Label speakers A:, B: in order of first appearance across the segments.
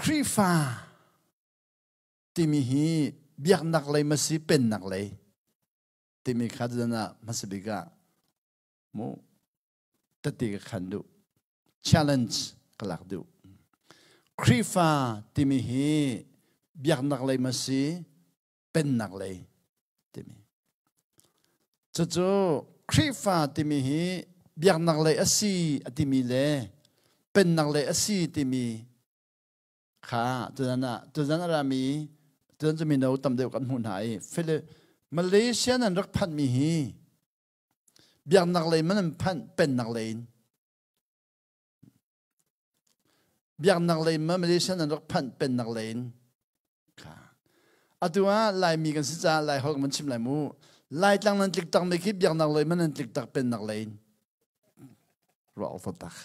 A: Khrihfa timi hi biaknak lei ma si pennak lei timi kha tuzan ah hmasa bik ah mu tete ka khan duh challenge ka lak duh. Khrihfa timi hi biaknak lei ma si pennak lei timi. Cucu Khrihfa timi hi biaknak lei a si a timi le pennak lei a si timi kha tuzan ah tuzan a rami tuzan cu mino tam deuh kan hmuh hna i Malaysia nan rak phanhmi hi biaknak lei man an phanh pennak lei in biaknak lei ma Malaysia nan rak phanh pennak lei in kha atu ah Laimi kan si caah Lai holh kan chim lai mu. Laitlang nan tlik tak mi khi biaknak lei man nan tlik tak pennak lei in ruah tak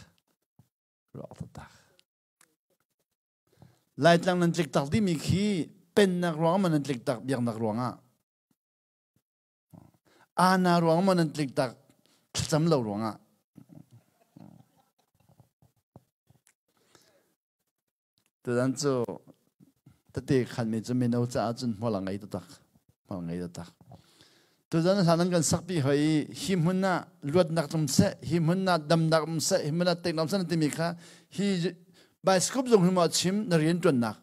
A: ruah tak Laitlang nan tlik tak timi khi pennak ruang man nan tlik tak biaknak ruangah Ana ruang maw nan tlik tak thlacam lo ruangah? Tutan cu tete khanmi cu mino caah cun hmual a ngei taktak. Hmual a ngei taktak. Tuzan hlan an kan sakpi hoi i hi hmun ah luatnak um seh, hi hmun ah damnak um seh, hi hmun ah teknak um seh na timi kha hi bioscope zong hi maw chim na rian ṭuannak.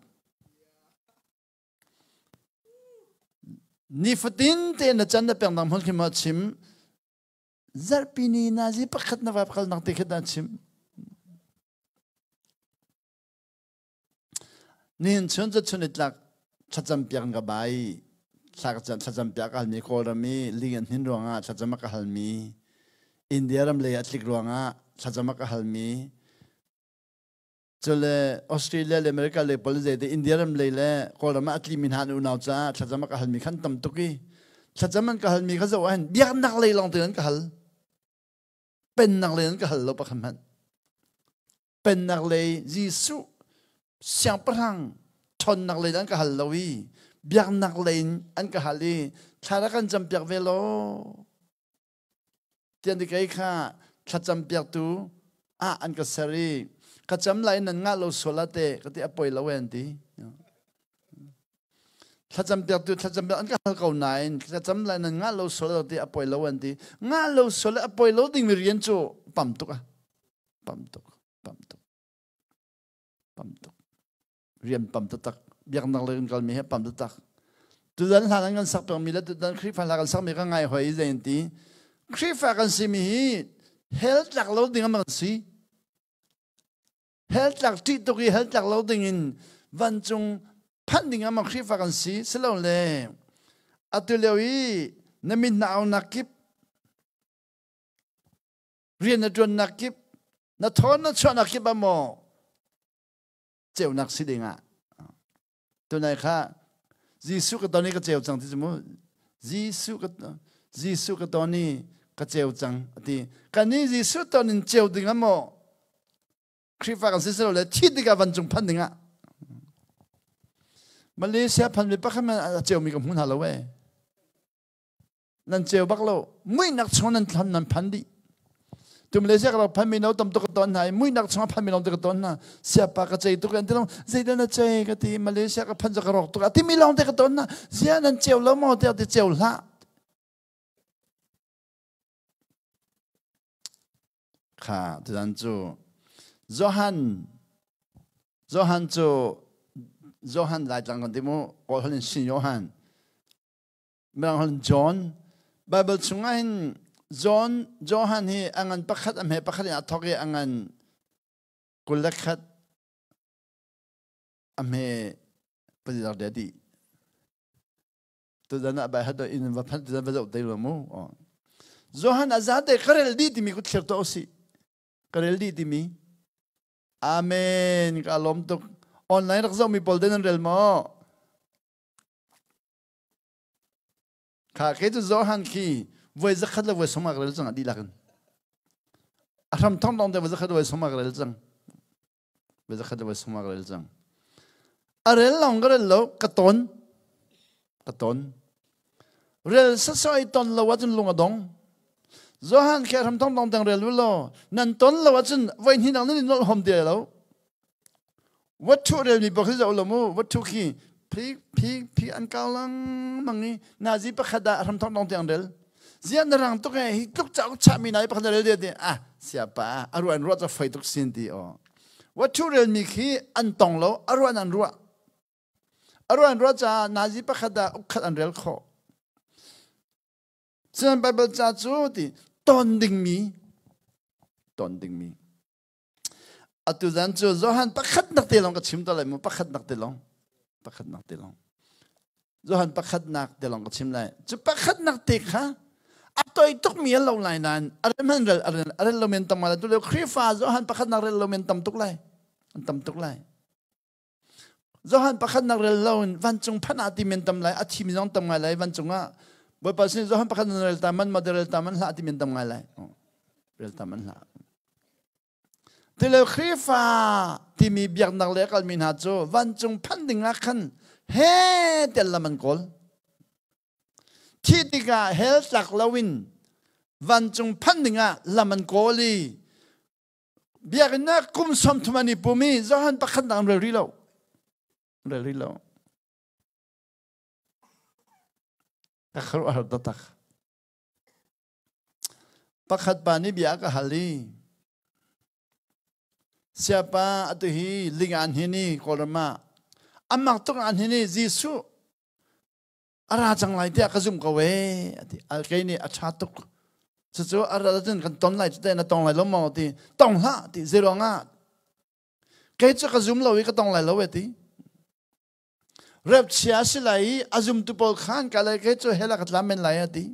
A: Nifatin te na can na pek nak hmun khi ma chim zarhpi ni nazi pakhat na va kal nak te khi dah chim. Nihin chun cu chun i tlak thlacam piak ka bai thlacam piak ka halmi Kawlram i ling an hnin ruangah thlacam a ka halmi India ram lei a tlik ruangah thlacam a ka halmi Cule Australia le America le pawl zei te India ram lei le Kawlram ah a tlimi hna an unau caah thlacam a ka halmi khan tam tuk i thlacam an ka halmi kha zoh ahhin biaknak lei lawng tein an ka hal. Pennak lei an ka hal lo pakhat hmanh. Pennak lei Jesuh siangpahrang ṭhawnnak lei an ka hal lo i biaknak lei in an ka hal i thla rak kan campiak ve law Tian ti kei kha thlacam piaktu ah an ka ser i ka cam lai nan ngah lo sual ah te ka ti a poi lo an ti. Thlacam piaktu thlacam piak an ka hal ko nain thlacam lai nan ngah lo sual ti a poi lo an ti. Ngah lo sual a poi lo dingmi rian cu pam tuk ah pam tuk pam tuk pam tuk. Rian pam taktak biaknak lei kan kalmi he pam taktak. Tutan hlan an kan sak pengmi le tutan Khrihfa hla kan sakmi ka ngai hoi zei an ti. Khrihfa kan simi hi hell tlak lo ding an si. Hell tlak ṭih tuk i hell tlak lo ding in vancung phanh ding ah Khrihfa kan si silole atu lio i na min na aunak kip rian na ṭuannak kip na thawn na chuahnak kip ah maw ceunak si dingah tunai kha Jesuh ka ton i ka ceu cang ti cu mu Jesuh ka Jesuh ka ton i ka ceu cang ati kan nih Jesuh ton in ceu ding ah maw Khrihfa kan si silo le thi tikah vancung phan dingah Malaysia phan mi pakhat man a ceu mi ka hmu hna lo e Nan ceu bak lo. Muihnak chung nan thlan nan phan dih. Tu Malaysia ka rak phan mi no tam tuk ka ton hna i muihnak chung a phan mi lawng te ka ton hna. Siapa ka cei tuk an ti long zeidah na cei ka ti Malaysia ka phan ka rawk tuk a ti mi lawng te ka ton hna. Zia nan ceu lo maw tiah ti ceu hlah. Kha tuzan cu Johan Johan cu Johan Laitlang kan ti mu Kawl holh in Sin Johan Mirang holh John Bible chungah hin John Johan hi a ngan pakhat a hme pakhat in a thawk i a ngan 21 a hme pazar de di tuzan ah bai hat in va phan tuzan va zoh te lo mu Johan a za te karel di timi ku thlir to si karel di timi Amen ka lom tuk online rak zoh mi pawl den an rel maw Kha ke cu Johan khi voi zakhat le voi sawm rel cang a dihlak in. A hram thong dong te voi zakhat le voi sawm rel cang. Voi zakhat le voi sawm rel cang. A rel long ka rel lo ka ton. Ka ton. Rel sasoi ton lo ahcun lung a dong. Johan khi a hram thong dong teng rel u law nan ton lo ahcun voi hnih nang nan i nolh hom ti lo. Wathu relmi bak hi zoh lo mu. Wathu khi phik phik phik an kau lengmang i nazi pakhat ah hramthok dong tiang rel. Ziah na rang tuk e hi tluk cauk chahmi na i pakhat rel dia ti ah siapa a ruah in ruah cu fei tuk sin ti aw. Wathu relmi khi an tong lo a ruah an ruah. A ruah an ruah caah nazi pakhat ah ukkhat an rel khawh. Cun Bible ca cu ti ton dingmi ton dingmi Atu zan cu Johan pakhatnak te lawng ka chim ta lai mu pakhatnak te lawng pakhatnak te lawng Johan pakhatnak te lawng ka chim lai cu pakhatnak te kha a toi tuk mi lo lai nain a rel man rel a rel lo men tam lai tu lio Khrihfa Johan pakhatnak rel lo men tam tuk lai an tam tuk lai Johan pakhatnak rel lo in vancung phanh ah ti men tam lai a thi mi zong tam ngai lai vancung ah Bawipa sin Johan pakhatnak rel ta man ma rel ta man hlah ti men tam ngai lai rel ta man hlah Tile Khrihfa timi biaknak le kalmi hna cu vancung phanh ding ah khan he tel lam an kawl. Thih tikah hell tlak loin vancung phanh ding ah lam an kawl i biakinn ah kum 30 an i pum i Johan pakhat nak an rel rih lo. Rel rih lo. Ka khuaruahhar taktak. Pakhat pa nih bia a ka hal i, Siapa atu hi ling an hin i Kawlram ah amak tuk an hin i Jesuh a ra cang lai tiah ka zumh ko ee a ti. Kei nih a ṭha tuk. Cucu a rat ahcun kan ton lai cu teh na tong lai lo maw ti. Tong hlah ti. Zeiruang ah? Kei cu ka zum lo i ka tong lai lo e ti. Rep chia a si lai i a zumtu pawl khan ka le kei cu hell ah ka tla men lai a ti.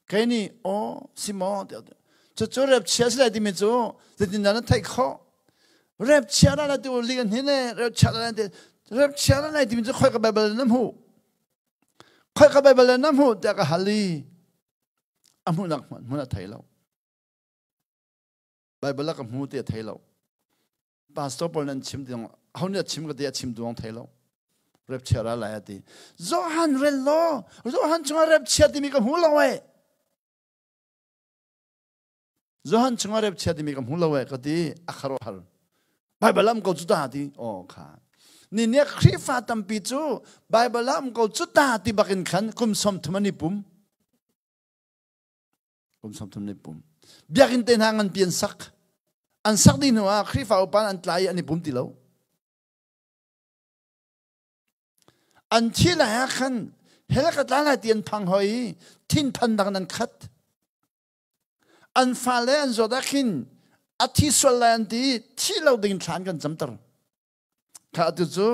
A: Kei nih aw si maw tiah cucu rep chia si lai timi cu zeitindah na theih khawh? Rep chia dah na ti li kan hin e rep chia dah na ti rep chia dah na timi cu khoi ka Bible na hmuh? Khoi ka Bible na hmuh tiah ka hal i a hmuhnak hmun a thei lo. Bible ah ka hmu ti a thei lo. Pastor pawl nan chim ti ho nih a chim ka ti a chim duang thei lo. Rep chia ra lai a ti. Johan rel law Johan chungah rep chia timi ka hmu lo eh. Johan chungah rep chia timi ka hmu lo eh ka ti a kharo har. Bible am ko cu ta ti. Oh kha. Ni ne Khrihfa tampi cu Bible am ko cu ta ti bakin khan kum 30 an i pum. Kum 30 nih pum. Biakinn te hna nganpi an sak. An sak dih hnu ah Khrihfa upa an tla i an i pum ti lo. An thi lai ah khan hell ka tla lai ti an phang hoi i thinphan dang an khat. An fale an zawt ah khin a thi sual lai an ti i thi lo ding thla an kan camter. Kha atu cu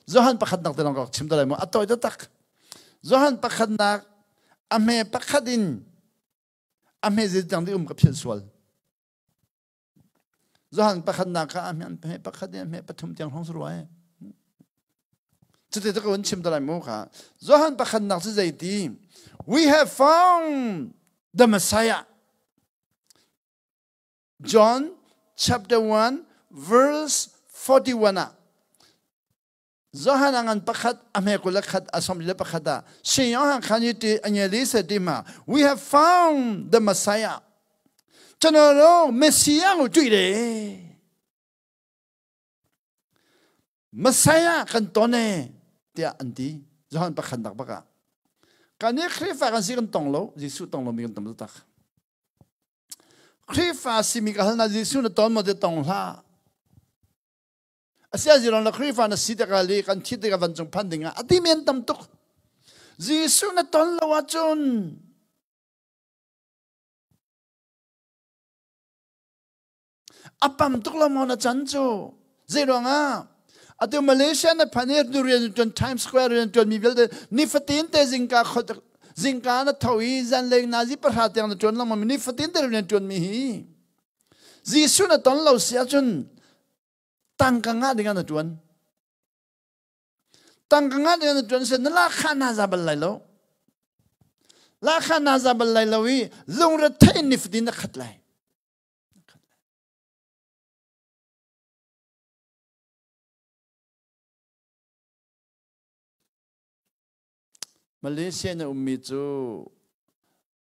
A: Johan pakhatnak te lawng ka chim te lai mu a tawi taktak. Johan pakhatnak a hme pakhat in a hme zei tiang um ka philh sual. Johan pakhatnak kha a hme pakhat in a hme pathum tiang hrawng rua e. Cuti te ka vun chim te lai mu kha. Johan pakhatnak cu zei ti? We have found the Messiah. John chapter 1 verse 41 ah Johan a ngan pakhat a hme kul le khat a som le pakhat ah Sin Johan khan yi ti angeli se ti ma we have found the Messiah ကျွန်တော်တို့ Messiah ကိုတွေ့တယ် Messiah kan ton e tiah an ti Johan pakhat nak bak ah kan i Khrihfa kan si kan tong lo Jesuh tong lo mi kan tam tak Khrihfa simi ka hal na Jesuh na ton maw ti tong hlah. Asia zirong na Khrihfa na si tikah le kan thi tikah vancung phan ding ah a ti men tam tuk. Jesuh na ton lo ahcun A pam tuk lo maw na chan cu? Zei ruangah? Atu Malaysia na phan i rian tuan Times Square rian tuan mi vialte nifatin te zingka zingka na tho i zanlei nazi pahra tiang na tuan lengmang mi nifatin te rian tuan mi hi Jesuh na ton lo si ahcun tangka ngah ding ah na tuan. Tangka ngah ding ah na tuan si na lakha na za bal lai lo. Lakha na za bal lai lo i lungre thei nifatin na khat lai. Malaysia na ummi cu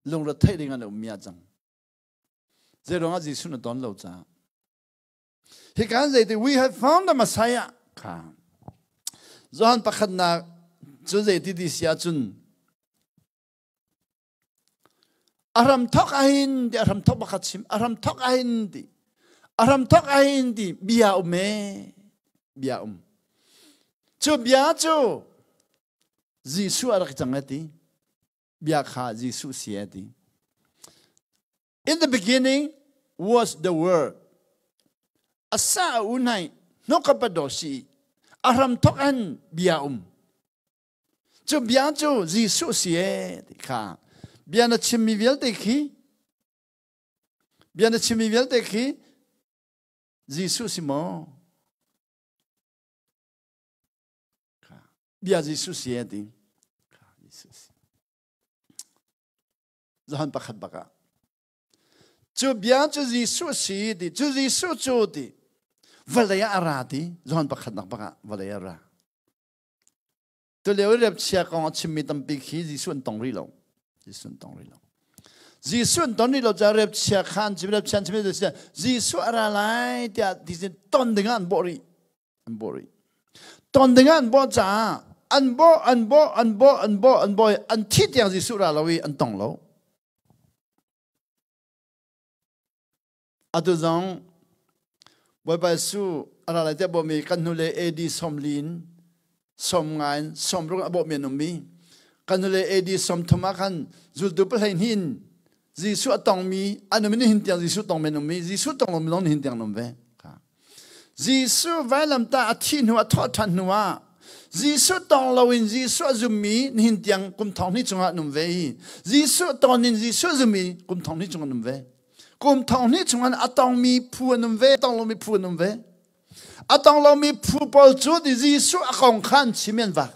A: lungretheih ding ah na ummi ah cang. Zeiruangah Jesuh na ton lo caah. Hi kan zei ti we have found the Messiah. Kha. Johan pakhatnak cu zeiti ti si ahcun a hram thok ahin ti a hram thok pakhat chim a hram thok ahin ti a hram thok ahin ti bia um e bia um cu bia cu Jesuh a rak cang e ti bia kha Jesuh si e ti In the beginning was the word. Asa u nai hnokapado si a hram thok an bia um. Cu bia cu Jesuh si e ti kha bia na chimmi vialte khi bia na chimmi vialte khi Jesuh si maw? Bia Jesuh si e ti. Kha Jesuh si. Johan pakhat bak ah. Cu bia cu Jesuh si ti, cu Jesuh cu ti, vawlei ah a ra ti, Johan pakhat nak bak ah vawlei ah a ra. Tulio i repchia kong a chimmi tampi khi Jesuh an tong rih lo. Jesuh an tong rih lo. Jesuh an ton rih lo caah repchia kha an chim, repchia an chim, Jesuh a ra lai tiah ti ton ding ah an bawh rih. An bawh rih. Ton dingah an bawh caah an bawh, an bawh, an bawh, an bawh, an bawh an thi tiang Jesuh ra lo i an tong lo. Atu zong Bawipa Jesuh a ra lai tiah bawhmi kan hnu le AD sawmli in 90 in 60 a bawhmi an um i kan hnu le AD 30 ah khan zultu 12 in Jesuh a tongmi an um i nihin tiang Jesuh tongmi an um i Jesuh tong lomi zong nihin tiang an um ve. Jesuh vailamtah a thih hnu a thawh ṭhan hnu ah Jesuh tong loin Jesuh a zummi nihin tiang kum thong hnih chungah an um ve i Jesuh ton in Jesuh zummi kum thong hnih chung an um ve. Kum thong hnih chungah a tongmi phu an um ve, tong lomi phu an um ve. A tong lomi phu pawl cu Jesuh a kong kha an chim an vak.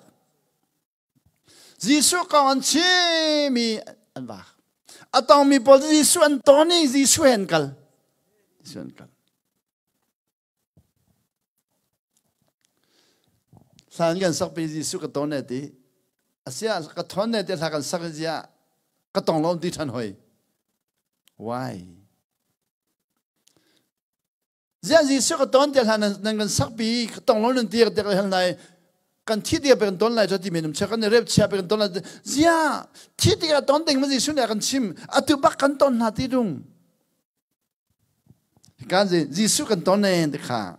A: Jesuh kong an chim i an vak. A tongmi pawl cu Jesuh an ton i Jesuh he an kal. Jesuh an kal. Hlan kan sakpi Jesuh ka ton e ti. Asia ka thon e ti hla kan sak zia ka tong lo ti than hoi. Why? Ziah Jesuh ka ton tiah hlan nan kan sakpi ka tong lo nan ti ka hal lai kan thi tikah pe kan ton lai ti men um chia kan i rep chia pe kan ton lai ziah thi tikah ton ding ma Jesuh nih a kan chim atu bak kan ton hna ti dung kan Jesuh kan ton ne ti kha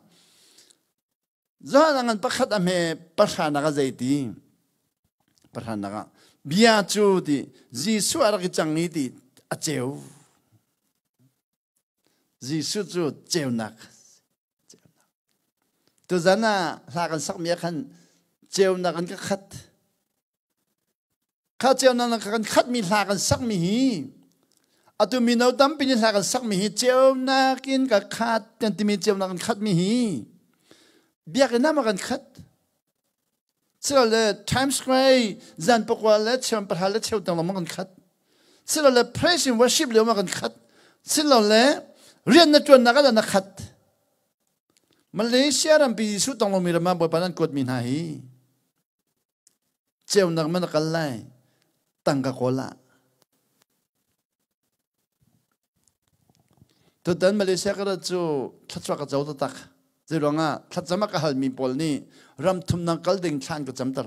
A: Johan ngan pakhat a hme pahra nak a zei ti pahra nak ah bia cu ti Jesuh a rak i cang i ti a ceu Jesuh cu ceunak Tuzan ah hla kan sakmi ah khan ceunak an ka khat. Kha ceunak an kan khatmi hla kan sakmi hi atu mino tampi nih hla kan sakmi hi ceunak in ka khat kan timi ceunak an khatmi hi biakinn ah kan khat. Silole Times Square zan pakua le cheu pahra le cheu tang lawng kan khat. Silole praise and worship lio ma kan khat. Silole rian na tuannak ah na khat. Malaysia rampi Jesuh tong lomi ram ah Bawipa nan kuatmi hna hi ceunak man kal lai tangka kawl ah Tutan Malaysia ka rat cu thluachuah ka co taktak. Zeiruangah thlacam a ka halmi pawl nih ram thumnak kal ding thla an ka camter.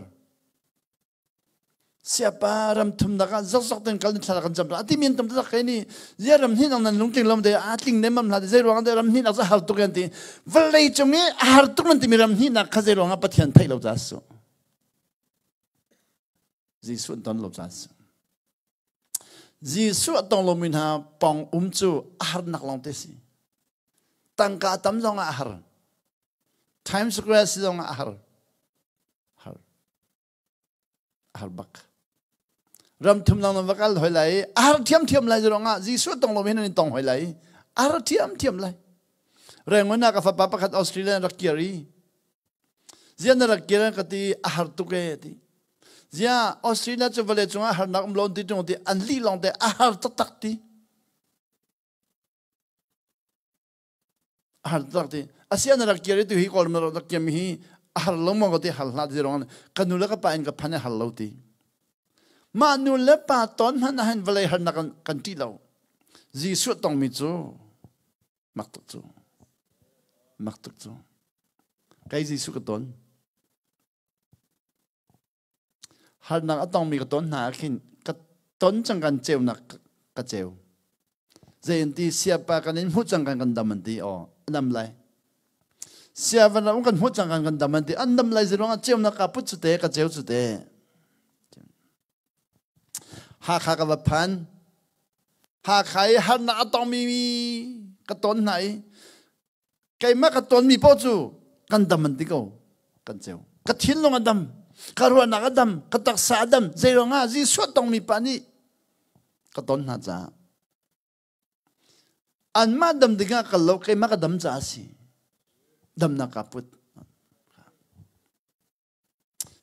A: Siapa ram thumnak ah zokzok ten kal ding thla kan camter. Ati min tam taktak kai ni zia ram hnih nang nan lungtling lom de a tling ne mam hla zei ruang de ram hnih nak za har tuk an ti. Vawlei cung i a har tuk nan timi ram hnih nak kha zei ruangah Pathian theih lo ca su. Jesuh an ton lo ca su. Jesuh a tong lomi hna pawng um cu a harnak lawng te si. Tangka tam zong ah a har. Times Square si zong ah a har. Har. A har bak. Ram thum lang va kal hoi lai. A har thiam thiam lai zong ah Jesuh tong lomi nan tong hoi lai. A har thiam thiam lai. Rengon ah ka fapa pakhat Australia rak kir i Ziah na rak kir ka ti a har tuk e ti. Ziah Australia cu vawlei cungah harnak um lo ti tung ti an lih lawng te a har taktak ti. A har taktak ti. Asia na rak kir i tu hi Kawlram na rak kir mi hi a har lo maw ka ti har hlah ti rong ka nu le ka pa in ka phan i har lo ti. Mah nu le pa ton hmanh ah hin vawlei harnak kan ṭih lo. Jesuh tongmi cu mak tuk cu. Mak tuk cu. Kei Jesuh ka ton. Harnak a tongmi ka ton hna ah khin ka ton cang kan ceunak ka ceu. Zei an ti siapa kan in hmuh cang kan kan dam an ti aw an dam lai. Sia van um kan hmuh cang kan kan dam an ti an dam lai ziruang ah ceunak ka put cu te ka ceu cu te. Hakha ka va phan. Hakha i harnak a tongmi ka ton hna i keimah ka tonmi paoh cu kan dam an ti ko kan ceu ka thinlung a dam ka ruahnak a dam ka taksa a dam zei ruangah Jesuh tongmi pa nih ka ton hna caah anmah dam dingah kal lo keimah ka dam caah a si damnak ka put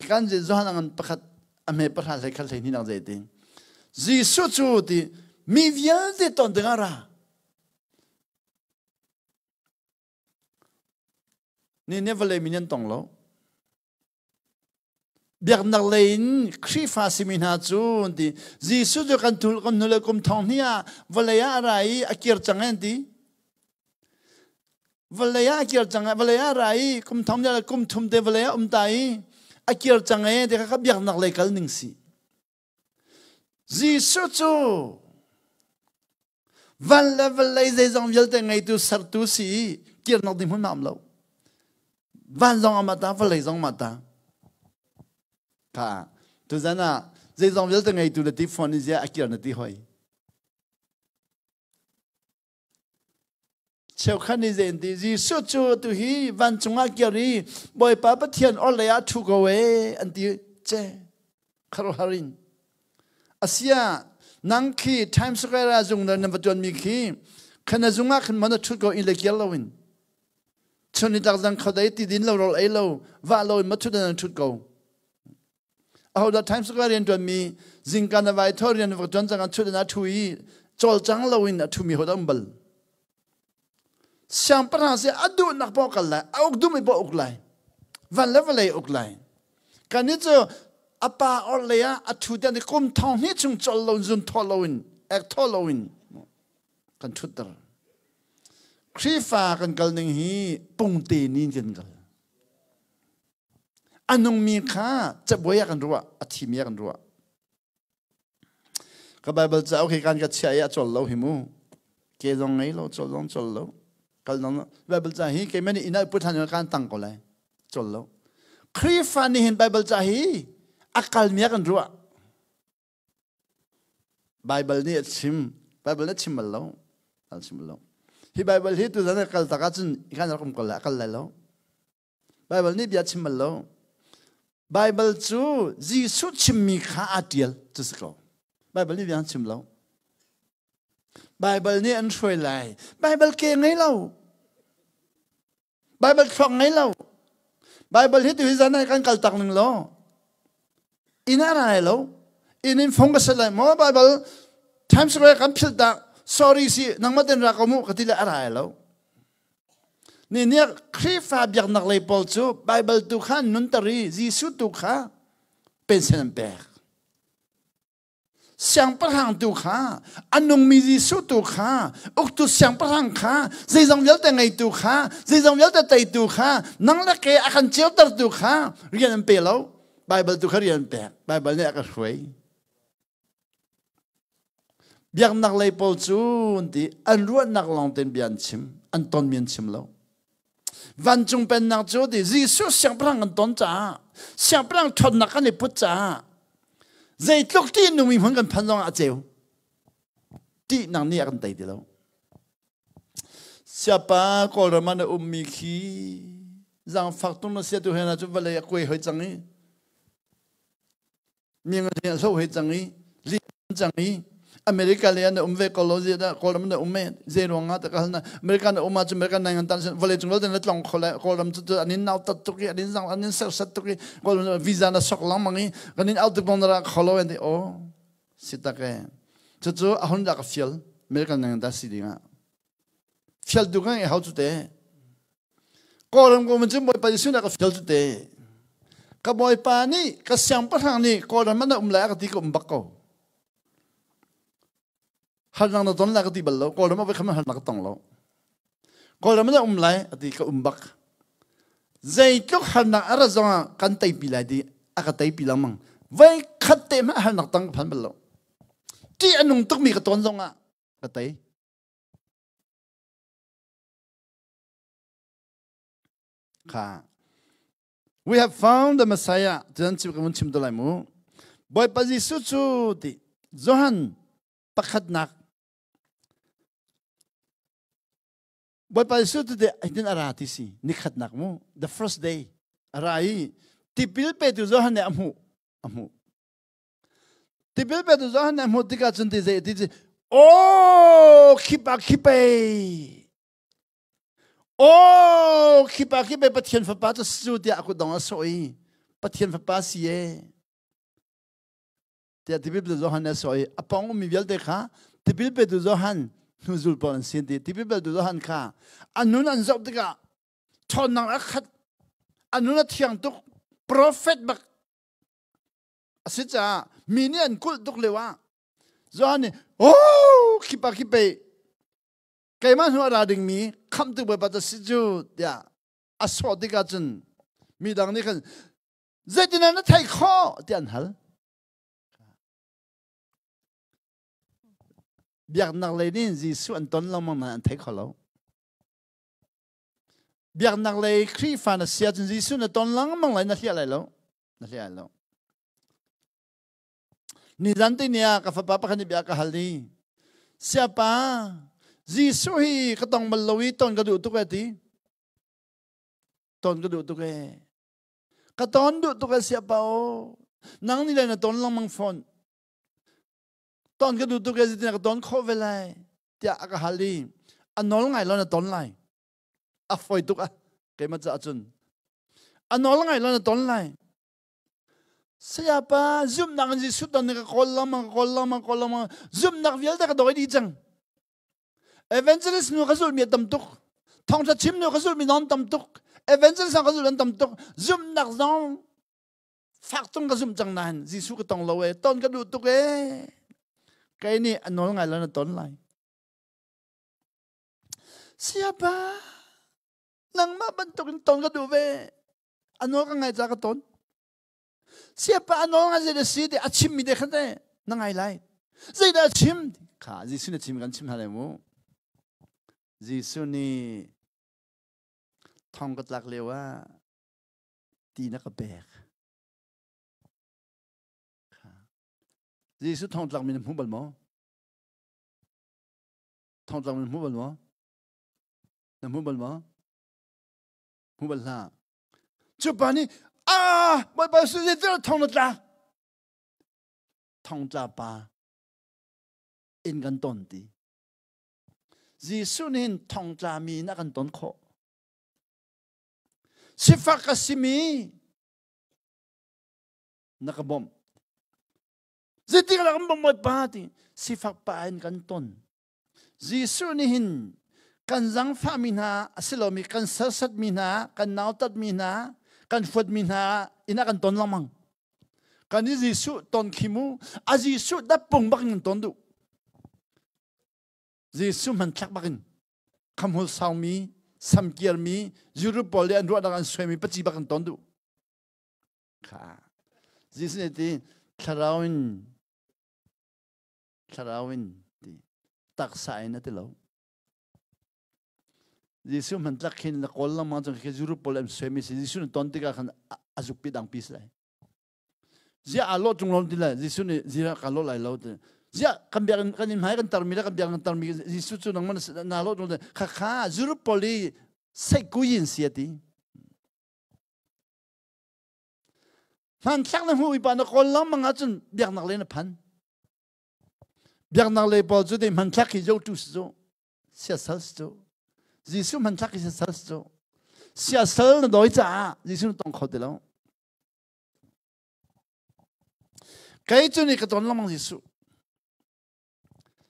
A: Kan Johan ngan pakhat a hme pahra hlei khat hlei hnih zei ti. Jesuh cu ti mi vialte ton dingah ra. Ni ne vawlei mi nan tong lo. Biaknak lei in Khrihfa simi hna cu ti Jesuh cu kan thul kan hnule kum thong hnih ah vawlei ah a ra i a kir cang an ti. Vawlei ah a kir cang vawlei ah a ra i kum thong le kum thum te vawlei ah um ta i a kir cang e ti kha biaknak lei kal ning si. Jesuh cu van le vawlei zeizong vialte ngeitu sertu si i kirnak ding hmun am lo. Van zong ama ta vawlei zong ma ta. Kha tuzan ah zeizong vialte ngeitu le ti phone zia a kir na ti hoi. Cheukhat nih zei an ti? Jesuh cu atu hi vancung ah kir i Bawipa Pathian orhlei ah ṭhu ko ee an ti ce kharuahhar in. Asia nang khi Times Square ah zung na va ṭuanmi khi khana zung ah khan mon a ṭhut ko in le kir loin chun ni tlak zang khodei ti din lo rawl ei lo vah lo in ma ṭhut an ṭhut ko. Ahodah Times Square rian ṭuanmi zingka na vai tho rian va ṭuan cang ah ṭhut in a ṭhu i cawlcang loin a ṭhumi hodah um bal. Siangpahrang si a duhnak paoh kal lai, a uk duhmi paoh uk lai, van le vawlei uk lai. Kannih cu a pa orhlei ah a ṭhu tiang kum thong hnih chung col loin zun thaw loin ek thaw loin kan ṭhutter. Khrihfa kan kal ning hi pungte ni in kan kal. A nungmi kha cabuai ah kan ruah, a thimi ah kan ruah. Ka Bible cauk hi kan ka chiah i a col lo hi mu. Ke zong ngei lo, col zong col lo. Kal zong Bible ca hi keimah nih inn ah put than kan tang ko lai. Col lo. Khrihfa nih hin Bible ca hi a kalmi ah kan ruah. Bible nih a chim. Bible nih a chim bal lo. A chim bal lo. Hi Bible hi tuzan a kal tak ahcun kan rak um ko lai, a kal lai lo. Baibal nih bia chim bal lo. Baibal cu Jesuh chimmi kha aa ṭial cu si ko. Baibal nih bia chim lo. Baibal nih an hruai lai. Baibal ke ngei lo. Baibal thluak ngei lo. Baibal hi tu hi zan ah kan kal tak ning law. Inn ah ra lai lo. Inn in fong ka set lai maw Baibal Times Square kan philh tak. Sorry si nangmah ten ra ko mu ka ti le a ra lai lo. Ni nih Khrihfa biaknak lei pawl cu Baibal tu kha an nunter i Jesuh tu kha pension an pek. Siangpahrang tu kha a nungmi Jesuh tu kha uktu siangpahrang kha zeizong vialte ngeitu kha zeizong vialte teitu kha nang le ke a kan ceutertu kha rian an pe lo. Baibal tu kha rian an pek. Baibal nih a ka hruai. Biaknak lei pawl cu an ti an ruahnak lawng tein bia an chim an tonmi an chim lo. Vancung pennak cu ti Jesuh siangpahrang kan ton caah siangpahrang ṭhawnnak kan i put caah zeitluk ṭih nungmi hmun kan phan zongah a ceu. Ṭihnak nih a kan tei ti lo. Siapa Kawlram ah na ummi khi zaangfak tung na sia tu hen ah cun vawlei a kuai hoi cang i mi ngan hlo he cang i li cang i America le an um ve ko lo zi da Kawlram na um e ze ruang ah ta ka na America na um ah cu America nai ngan tan vawlei cung vialte na tlong kho le Kawlram cu an in nau tat tuk i an in zang an in ser sat tuk i Kawlram visa na sok lang mang i kan in out tuk bong na ra kho lo an ti o si tak e cu cu a hun da ka fial America nai ngan ta si ding ah fial tu kan e hau cu te Kawlram ko man cu Bawipa Jesuh nih a ka fial cu te. Ka Bawipa nih ka siangpahrang nih Kawlram ah na um lai a ka ti ka um bak ko. Harnak na ton lai ka ti bal lo. Kawlram ah voi khat harnak ka tong lo. Kawlram ah na um lai a ti ka um bak. Zeitluk harnak a rat zongah kan teipi lai ti a ka teipi lengmang. Voi khat te hmanh harnak tang ka phan bal lo. Ṭih a nung tukmi ka ton zongah ka tei. Kha. We have found the Messiah. Cun chim kan chim to lai mu. Bawipa Jesuh cu ti Johan pakhatnak Bawipa Jesuh cu te hitin a ra ti si nikhatnak mu the first day a ra i tipil petu Johan nih a hmuh a hmuh tipil petu Johan nih a hmuh tikah cun ti zei ti ci oh khipa khipei oh khipa khipei Pathian fapa cu su tiah a kutdong a sawh i Pathian fapa si e tiah tipil petu Johan nih a sawh i a pawng ummi vialte kha tipil petu Johan hnuzul pawl an si ti tipil petu Johan kha a nun an zoh tikah ṭhawnnak a khat a nun a thiang tuk prophet bak a si caah mi nih an kulh tuk lio ah Johan nih oh khipa khipe keimah hnu a ra dingmi khamhtu Bawipa cu si cu tiah a sawh tikah cun mi dang nih khan Zeitin na theih khawh tiah an hal. Biaknak lei nih Jesuh an ton lengmang nain an thei kho lo. Biaknak lei Khrihfa na si ahcun Jesuh na ton lengmang lai na hliah lai lo. Na hliah lai lo. Nizan te ni ah ka fapa pakhat nih bia ka hal i Siapa Jesuh hi ka tong bal lo i ton ka duh tuk e ti. Ton ka duh tuk e. Ka ton duh tuk a sia pa o. Nang nih le na ton lengmang fawn. Ton ka duh tuk e zeitin ka ton khawh ve lai tiah a ka hal i a nawl ngai lo na ton lai. A foi tuk a keimah caah cun. A nawl ngai lo na ton lai. Sayapa zumhnak in Jesuh ton ka kawl lengmang ka kawl lengmang kawl lengmang zumhnak vialte ka doi dih cang. Evangelist nu ka zulhmi a tam tuk. Thawngṭha chim nu ka zulhmi zong tam tuk. Evangelist ka zulh an tam tuk. Zumhnak zong fak tung ka zumh cang nain Jesuh ka tong lo e. Ton ka duh tuk e. Kei nih a nawl ngai lo na ton lai. Siapa nangmah bantukin ton ka duh ve. A nawl ka ngai ca ka ton. Siapa a nawl ngai zeidah si ti a chimmi te khan te na ngai lai. Zeidah a chim? Kha Jesuh nih chim kan chim hna lai mu. Jesuh nih thong ka tlak lio ah ti na ka pek. Kha. Jesuh thong tlak mi na hmu bal maw? Thong tlak mi na hmu bal maw? Na hmu bal maw? Hmu bal hlah. Cu pa nih a Bawipa su zeitin thong na tla thong tla pa in kan ton ti Jesuh nih thong tla mi in a kan ton khawh sifak a simi na ka bawmh zeitik lah kan bawmh Bawipa ti sifak pa in kan ton Jesuh nih hin kan zangfahmi hna a si lomi kan sersatmi hna, kan nautatmi hna, kan huatmi hna in a kan ton lengmang. Kan i Jesuh ton khi mu, a Jesuh dappung bak in ton duh. Jesuh hmanthlak bak in khamhul saumi, samkirmi, Europe pawl le an ruahnak an suaimi paci bak in ton duh. Kha. Jesuh nih ti thlarau in thlarau in ti taksa in a ti lo Jesuh hman tlak khin na kawl lengmang cun khi Europe pawl an suaimi si Jesuh na ton tikah khan a zukpi dangpi si lai ziah aa lawh tung lo ti le Jesuh nih ziah ka lawh lai lo ti ziah kan biak kan in hmai kan tarmi le kan biak kan tarmi Jesuh cu nangmah na lawh tung kha kha Europe pawl i seikuyin si a ti Hmanthlak na hmuh pa na kawl lengmang ahcun biaknak lei na phan. Biaknak lei pawl cu te hmanthlak hi zotu si cu siasal si cu Jesuh hmanthlak hi siasal si cu siasal na dawi caah Jesuh na tong kho ti lo. Kei cu nih ka ton lengmang Jesuh.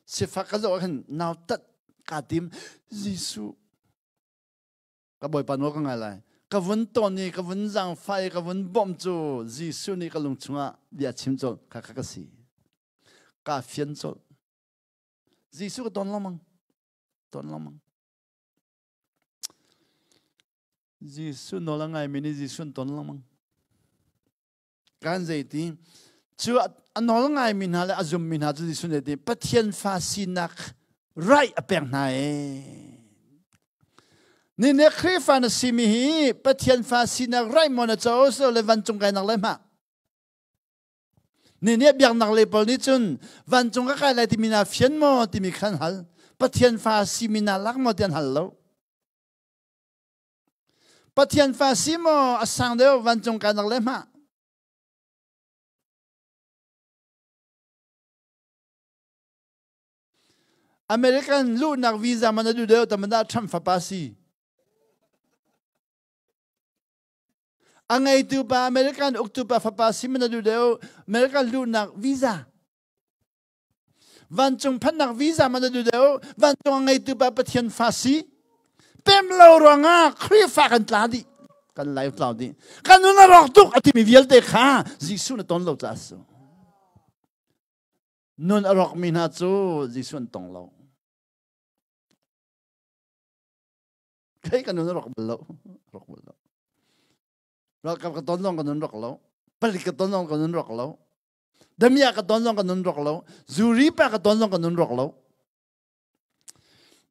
A: Sifak ka zoh ah khin nautat kaa tim Jesuh Ka Bawipa nawl ka ngai lai. Ka vun ton i ka vun zaangfah i ka vun bawmh cu Jesuh nih ka lung chungah bia chim colh kha kha ka si. Ka fian colh. Jesuh ka ton lengmang. Ton lengmang. Jesuh nawl a ngaimi nih Jesuh an ton lengmang. Kan zeiti cu a nawl ngaimi hna le a zummi hna cu Jesuh nih ti Pathian fa sinak right a pek hna ee. Ni ne Khrihfa na simi hi Pathian fa sinak right maw na co so le vancung kainak le hma. Ni nih biaknak le pawl nih cun vancung ka kai lai timi na fian maw timi khan hal. Pathian fa simi na lak maw ti an hal lo. Pathian fa si maw a sang deuh vancung kainak le hma. American luhnak visa man a duh deuh tamada Trump fapa si. A ngeitu pa American uktu pa fapa si man a duh deuh American luhnak visa. Vancung phannak visa man a duh deuh vancung a ngeitu pa Pathian fa si. Pem lo ruangah Khrihfa kan tla dih. Kan lai tlau dih. Kan nun a rawk tuk a timi vialte kha Jesuh na ton lo caah su. Nun a rawkmi hna cu Jesuh an tong lo. Kei ka nun a rawk bal lo. Rawk bal lo. Ralkap ka ton zong ka nun rawk lo. Palik ka ton zong ka nun rawk lo. Damia ka ton zong ka nun rawk lo. Zuri pa ka ton zong ka nun rawk lo.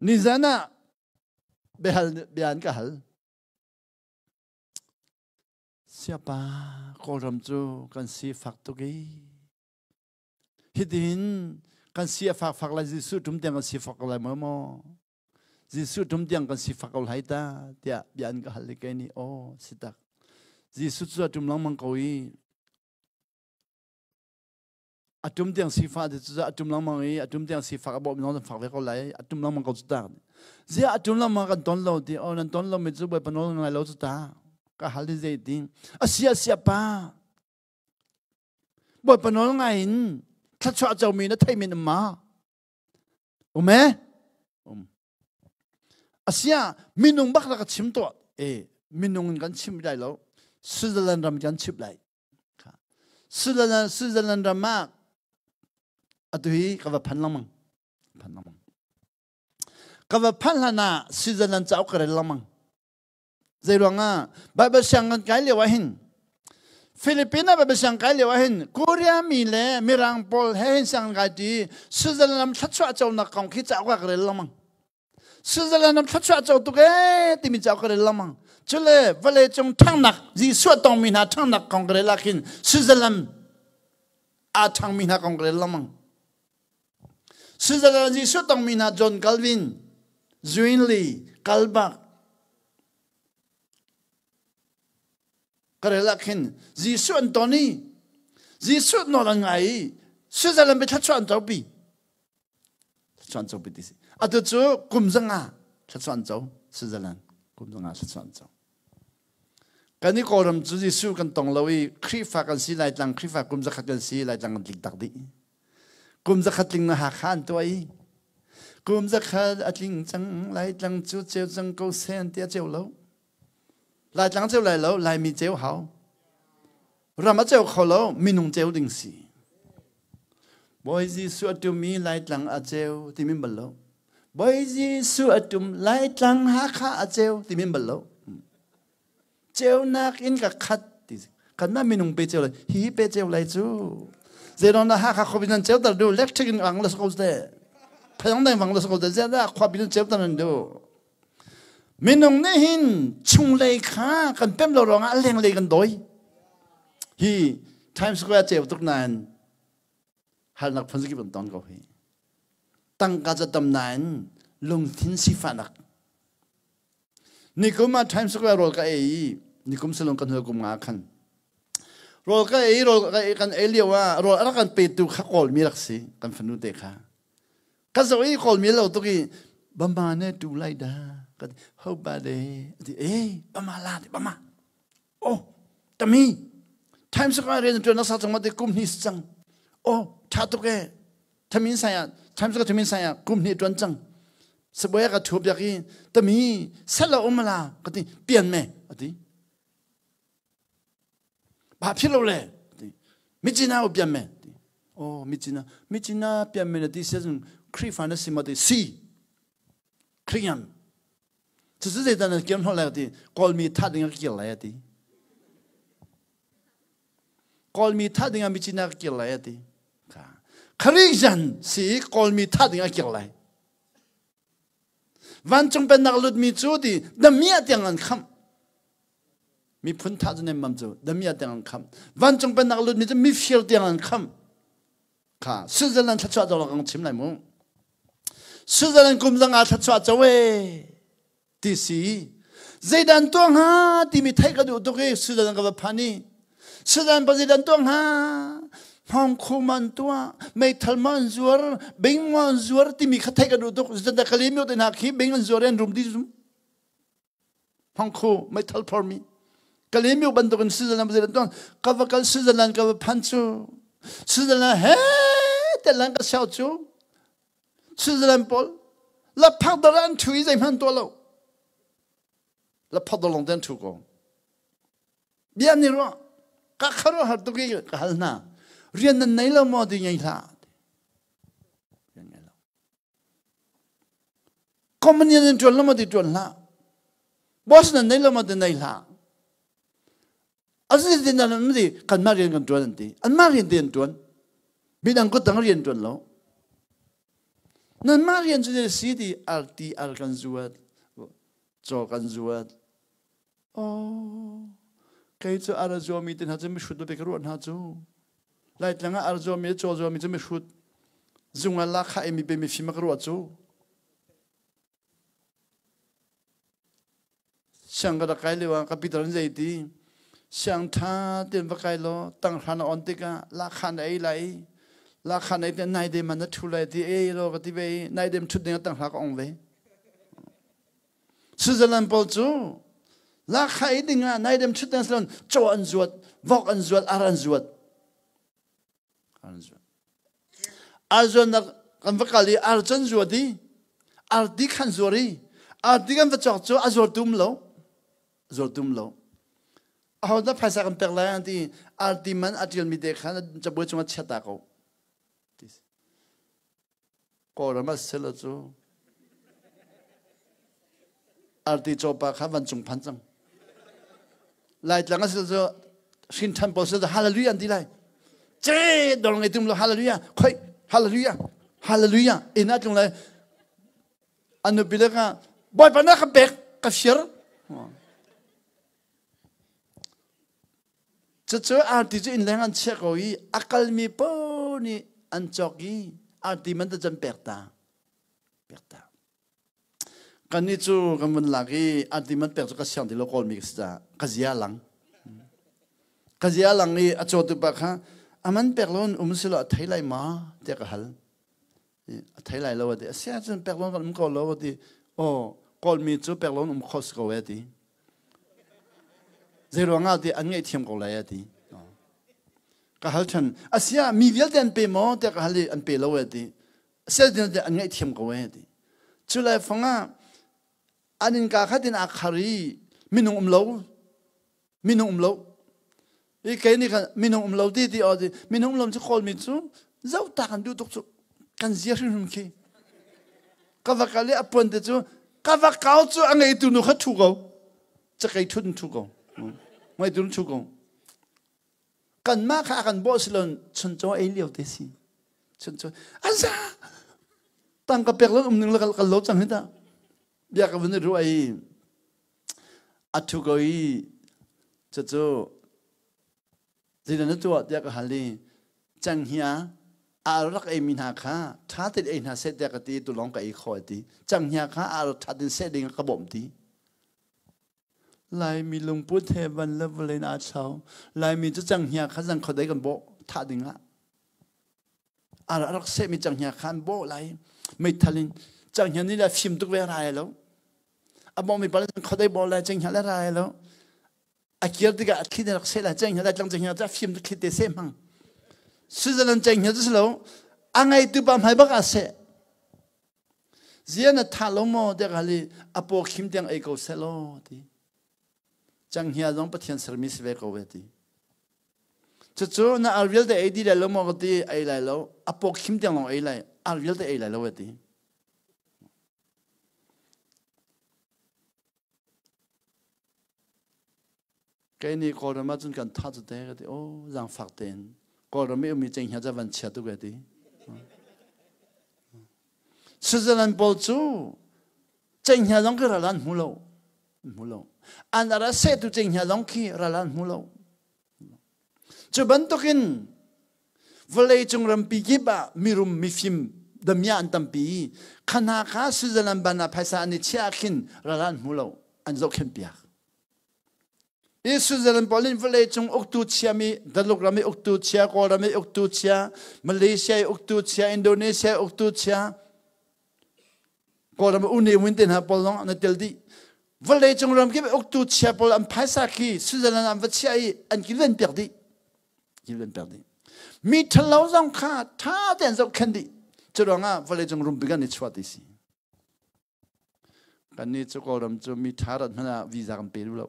A: Nizan ah biahal bia an ka hal. Siapa Kawlram cu kan si fak tuk i Hitin kan si a fak fak lai Jesuh tum tiang kan si fak ko lai maw maw? Jesuh tum tiang kan si fak ko lai ta tiah bia an ka hal i kei nih aw si tak. Jesuh cu a tum lengmang ko i a tum tiang sifah ti cu a tum lengmang i a tum tiang sifak a bawh mi zong fak ve ko lai a tum lengmang ko cu ta zia a tum lengmang kan ton lo ti oh nan ton lo mi cu bawipa nawl ngai lo cu ta ka hal ti zei ti a sia sia pa Bawipa nawl ngai in thluachuah comi na theih men um ma? Um e? Um. Asia minung bak ka chim tuah. E minung in kan chim lai lo. Switzerland ram kan chim lai. Switzerland Switzerland ram ah atu hi ka va phan lengmang. Phan lengmang. Ka va phan hlan ah Switzerland cauk ka rel lengmang. Zeiruangah Bible siang kan kai lio ah hin Philippines ah Bible siang kai lio ah hin Korea mi le Mirang pawl he hin siang kai ti Switzerland ram thluachuah conak kong khi cauk ah ka rel lengmang. Switzerland ram thluachuah co tuk ee timi cauk ka rel lengmang. Cule vawlei cung ṭhangnak Jesuh tongmi hna ṭhangnak kong ka rel ah khin Switzerland aa ṭhangmi hna kong ka rel lengmang. Switzerland Jesuh tongmi hna John Calvin, Zwingli, Kalbach, ka rel ah khin Jesuh an ton i Jesuh nawl an ngai i Switzerland be thluachuah an copi. Thluachuah an copi ti si. Atu cu kum zanga thluachuah an co Switzerland kum zanga thluachuah an co. Kan i Kawlram cu Jesuh kan tong lo i Khrihfa kan si Laitlang Khrihfa kum zakhat kan si Laitlang kan tling tak dih. Kum zakhat tling na Hakha an tuah i kum zakhat a tling cang Laitlang cu ceu cang ko sen ti a ceu lo. Laitlang ceu lai lo Laimi ceu hau. Ram a ceu kho lo minung ceu ding si. Bawi Jesuh a tum i Laitlang a ceu ti min bal lo. Bawi Jesuh a tum Laitlang Hakha a ceu ti min bal lo. Ceunak in ka khat ti kanmah minung pe ceu lai hi pe ceu lai cu zeiruang dah Hakha khuapi nan ceu ter du electric in ang la ko te phayong deng wang la ko te ziah khuapi nan ceu ter nan du minung nih hin chunglei kha kan pem lo ruangah a lenglei kan dawi hi Times Square ceu tuk nain halnak phun zakip an ton ko hi tangka ca tam nain lungthin sifahnak nikum ah Times Square rawl ka ei i nikum salon kan hol kum nga khan rawl ka ei rawl ka ei kan ei lio ah rawl a rak kan petu kha kawl mi rak si kan fanu te kha ka zoh i kawl mi lo tuk i bama ne tu lai da ka ho ba de ti e bama la ti bama oh tami Times Square rian tuan na sa chang ma te kum ni cang oh tha tuk e thamin saya Times Square thamin saya kum ni tuan cang saboya ka thu biak i tami sala umala ka ti pian me ati ba phil lo le Michina u pian me oh Michina Michina pian me na ti se Khrihfa na si ma ti si Khriyan. Cucu zeidah nan kir hnawh lai ti Kawlmi thah ding ah ka kir lai a ti. Kawlmi thah ding ah Michina ka kir lai a ti. Kharizan si Kawlmi thah ding ah kir lai. Vancung pennak lutmi cu ti damiah tiang an khamh. Miphun thah cu nemmam cu damiah tiang an khamh. Vancung pennak lutmi cu mifir tiang an khamh. Kha Switzerland thluachuah dong kan chim lai mu. Switzerland kum zanga thluachuah co e ti si. Zeidan tuah hnga timi theih ka duh tuk i Switzerland ka va phan i Switzerland pa zeidan tuah hnga hmawngkhu man tuah meithal ma an zuar bing ma an zuar timi kha theih ka duh tuk zeicahtiah Kalaymyo te hna khi bing an zuar i an rum dih zum hmawngkhu meithal phormi Kalaymyo bantukin Switzerland zeidan tuah ka va kal Switzerland ka va phan cu Switzerland he telan ka siau cu Switzerland pawl laphak dor an thu i zeihmanh tuah lo laphak dor lawng te an thu ko bia ni ruah ka kharuah har tuk i ka hal hna rian nan nei lo maw ti ngei hlah rian ngei lo company nan tuan lo maw ti tuan hlah boss nan nei lo maw ti nei hlah Azi tin an ti kanmah rian kan tuan an ti anmah rian te an tuan midang kut dang rian tuan lo nanmah rian cu si ti arti ar kan zuat caw kan zuat oh kei cu ar a zuami te hna cu mihrut pe ka ruah hna cu laitlang ah ar zuami caw zuami cu mihrut zung ah lakha emi pe mifim ka ruah cu Siang ka rak kai lio ah ka pitar an zei ti siang ṭha tein va kai law tanghra na on tikah lahkhah na ei lai lahkhah na ei te nai dem ah na ṭhu lai ti ei law ka ti ve i nai dem ṭhut ding ah tanghra ka ong ve. Switzerland pawl cu lahkhah ei ding ah nai dem ṭhut ding silon caw an zuat, vok an zuat, ar an zuat. Ar zuannak kan va kal i ar cu an zuat i arti khan zuar i arti kan va cawk cu a zuar tum lo zuar tum lo aho dah phaisa kan pek lai an ti arti man a ṭialmi te khan cabuai cungah chia ta ko Kawlram ah sila cu arti cawpa kha vancung phan cang. Laitlang a sila cu hrin ṭhan pawl sila hallelujah an ti lai. Ce dor ngei tum lo hallelujah khoi hallelujah hallelujah inn ah tlung lai an nupi le ka bawipa na ka pek ka fir Cucu arti cu innleng an chiah ko i a kalmi paoh nih an cawk i arti man ta can pek ta. Pek ta. Kannih cu kan vun lak i arti man pek cu ka siang ti lo kawlmi ka si caah ka zia lang. Ka zia lang i a cawtu pa kha a man pek lo in um si lo a thei lai ma tiah ka hal. A thei lai lo a ti. A si ahcun pek lo kan um ko lo a ti. Aw kawlmi cu pek lo in um kho si ko e a ti. Zeiruangah ti an ngaihthiam ko lai a ti. Ka hal ṭhan. Asiah mi vialte an pe maw tiah ka hal i an pe lo e ti. Asiah an ngaihthiam ko e ti. Cu lai fang ah an innka khat in aa khar i minung um lo minung um lo i kei nih khan minung um lo ti ti aw ti minung um lo cu kawlmi cu zoh ta kan duh tuk cu kan zia hrimhrim khi ka va kal i a puan te cu ka va kau cu a ngeitu nu kha ṭhu ko cakei ṭhut in ṭhu ko ngeitu nu ṭhu ko kanmah kha a kan bawh silon chuncaw ei lio te si chuncaw aza tangka pek lo um ning la kal lo cang hi ta bia ka vun i ruah i A ṭhu ko i cucu zeidah na tuah tiah ka hal i cenghngia a rak eimi hna kha ṭha tein ei hna seh tiah ka ti tu lawng ka ei khawh a ti. Cenghngia kha a rak ṭha tein seh ding ka bawmh ti. Laimi lungput he van le vawlei in aa thlau. Laimi cu cenghngia kha zang khuadei kan bawh thah ding ah. A rak sehmi cenghngia kha an bawh lai. Meithal in cenghngia nih le fim tuk ve rai lo. A bawhmi pa le khodei bawh lai cenghngia le rai lo a kir tikah a thli rak seh lai cenghngia lai tlang cenghngia cu a fim thli te seh hmang Switzerland cenghngia cu si lo a ngeitu pa hmai bak ah seh zia na tha lo maw tiah ka hal i a paw khim tiang ei ko seh law ti cenghngia zong Pathian sermi si ve ko ve ti cucu na ar vialte ei di lai lo maw ka ti ei lai lo a paw khim tiang lawng ei lai ar vialte ei lai lo ve ti. Kei nih Kawlram ahcun kan tha cu te ka ti. Oh, zaangfak tein. Kawlram i ummi cenghngia ca van chia tuk e ti. Switzerland pawl cu cenghngia zong khi ral an hmu lo. Hmu lo. An ara sehtu cenghngia zong khi ral an hmu lo. Cu bantukin vawlei cung rampi kip ah mirum mifim damia an tampi i khana kha Switzerland ban ah phaisa an i chiah khin ral an hmu lo an zohkhenh piak. I Switzerland pawl in vawlei cung uktu chiami Daluk ram i uktu chia, Kawlram i uktu chia, Malaysia i uktu chia, Indonesia i uktu chia, Kawlram u ne win te hna pawl zong an i tel dih. Vawlei cung ram kip uktu chia pawl an phaisa khi Switzerland an va chiah i an kilven piak dih. Kilven piak dih. Mi ṭhalo zong kha ṭha tein zohkhenh dih. Cu ruangah vawlei cung rumpi kan i chuah ti si. Kannih cu Kawlram cu mi ṭha rat hmanh ah visa kan pe duh lo.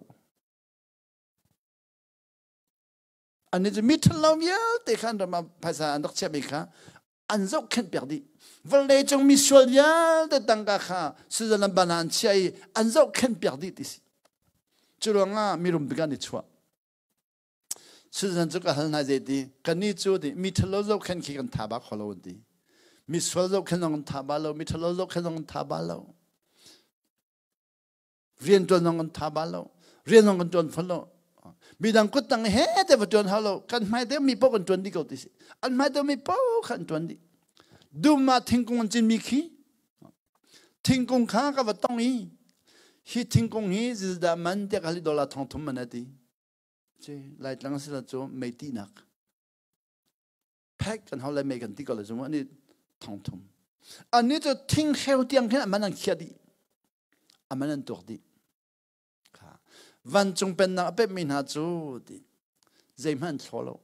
A: Annih cu mi ṭhalo vialte kha an ram ah phaisa an rak chiahmi kha an zohkhenh piak dih. Vawlei cung mi sual vialte tangka kha Switzerland ban ah an chiah i an zohkhenh piak dih ti si. Cu ruangah mirum bik an i chuah. Switzerland cu ka hal hna zei ti kannih cu ti mi ṭhalo zohkhenh khi kan tha ba kho lo an ti. Mi sual zohkhenh zong kan tha ba lo, mi ṭhalo zohkhenh zong kan tha ba lo. Rian ṭuan zong kan tha ba lo. Rian zong kan ṭuan fawn lo. Midang kut tang he te va ṭuan hau lo. Kan hmai te mi paoh kan ṭuan dih ko ti si. An hmai te mi paoh kha an ṭuan dih. Dum ah thingkung an cinmi khi thingkung kha ka va tong i hi thingkung hi zizdah man tiah ka hal i dollar 3000 man a ti. Ci Laitlang si la cu meitinak. Phek kan hau lai mei kan ti ko le zum ani 3000. Ani cu thing hreu tiang khin aman an khiah dih. Aman an tuak dih. Kha vancung pennak a pemmi hna cu ti zeihmanh an thlaw lo.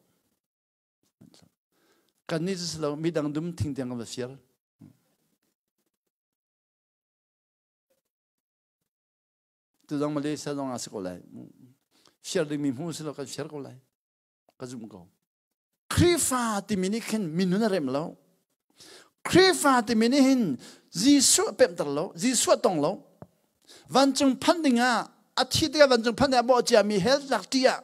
A: Kan nih cu si lo midang dum thing tiang kan va fir. Tu zong Malaysia zong ah si ko lai. Fir dingmi hmu si lo kan fir ko lai. Ka zum ko. Khrihfa timi nih khin minun a rem lo. Khrihfa timi nih hin Jesuh a pemhter lo, Jesuh a tong lo. Vancung phan ding ah a thi tikah vancung phan ding ah bawh ciami hell tlak ṭih ah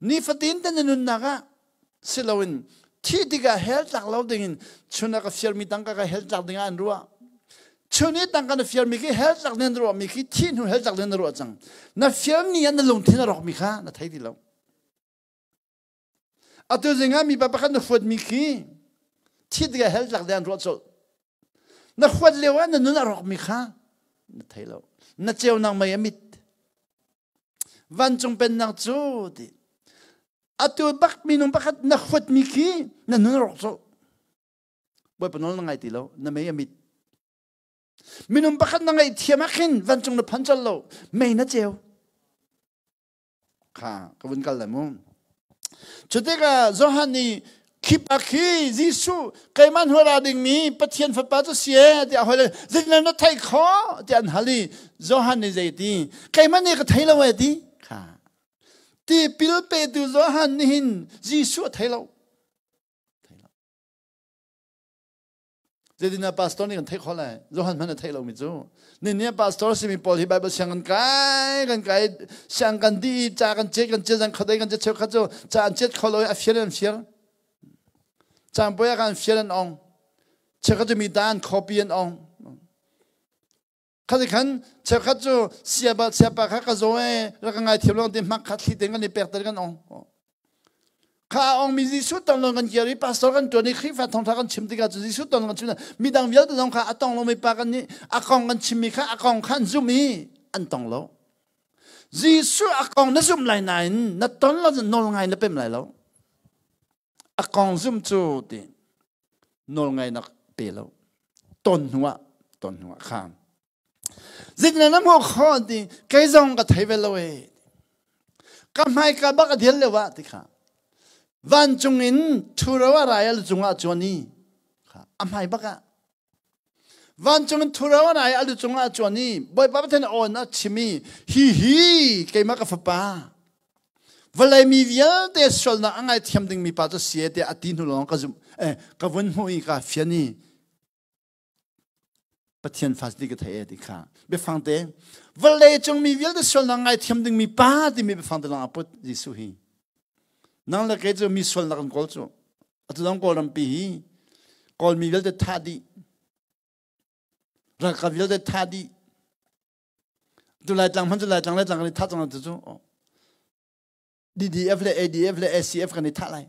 A: Nifatin te na nunnak ah si loin thih tikah hell tlak lo dingin chun ah ka fialmi tangka ka hell tlak dingah an ruah. Chun i tangka na fialmi khi hell tlak ding na ruahmi khi thih hnu hell tlak ding na ruah cang. Na fialmi ah na lungthin a rawkmi kha na thei ti lo. Atu zing ah mipa pakhat na huatmi khi thih tikah hell tlak ding an ruah colh. Na huat lio ah na nun a rawkmi kha na thei lo. Na ceunak mei a mit. Vancung pennak cu ti atu bak minung pakhat na huatmi khi na nun rawk colh. Bawipa nawl na ngai ti lo, na mei a mit. Minung pakhat na ngaihthiam ah khin vancung na phan colh lo, mei na ceu. Kha ka vun kal lai mu. Cu tikah Johan nih khipa khi Jesuh keimah hnu ra dingmi Pathian fapa cu si e tiah hoi le zeitindah na theih khawh tiah an hal i Johan nih zeiti keimah nih ka thei lo e ti kha tipil petu Johan nih hin Jesuh a thei lo Zeitindah pastor nih kan theih khawh lai? Johan hmanh a theih lomi cu. Nin nih pastor simi pawl hi Bible siang kan kai, kan kai, siang kan di, ca kan cet, kan cet, kan khodei, kan cet cheukhat cu ca an cet kho lo i a fir an fir. Caan poi ah kan fir an ong. Cheukhat cu mi ta an copy an ong. Khati khan cheukhat cu siapa siapa kha ka zaw e rak ka ngai thiam lo ti hmak kha thli ten kan i pek ter kan ong. Kha ong mi Jesuh tong lo kan kir i pastor kan tuan i Khrihfa thawngtha kan chim tikah cu Jesuh tong kan chim midang vialte zong kha a tong lo mi pa kan nih a kong kan chim mi kha a kong kha an zum i an tong lo. Jesuh a kong na zum lai nain na ton lo nawl ngai na pem lai lo. A kong zum cu ti nawlngainak pe lo ton hnuah ton hnuah kha zeitin na hmuh khawh ti kei zong ka thei ve lo e ka hmai ka bak a dial leo ah ti kha vancung in thuro a rai al cungah chuan i kha a hmai bak ah vancung in thuro a rai al cungah chuan i bawipa pathian awn a chim i hi hi keimah ka fapa Vawlei mi vialte sualnak a ngaithiam dingmi pa cu si tiah a ti hnu lawng ka zumh eh ka vun hmuh i ka fian i Pathian fa ti ka thei e ti kha biafang te. Vawlei cung mi vialte sualnak ngaithiam dingmi pa timi biafang te lang a put Jesuh hi. Nang le kei cu mi sualnak kan kawl cu. Atu dang Kawlrampi hi Kawlmi vialte thah dih. Ralkap vialte thah dih. Tu Laitlang hman cu Laitlang Laitlang kan i thah cang tu cu. DDF le ADF le SCF kan i thah lai.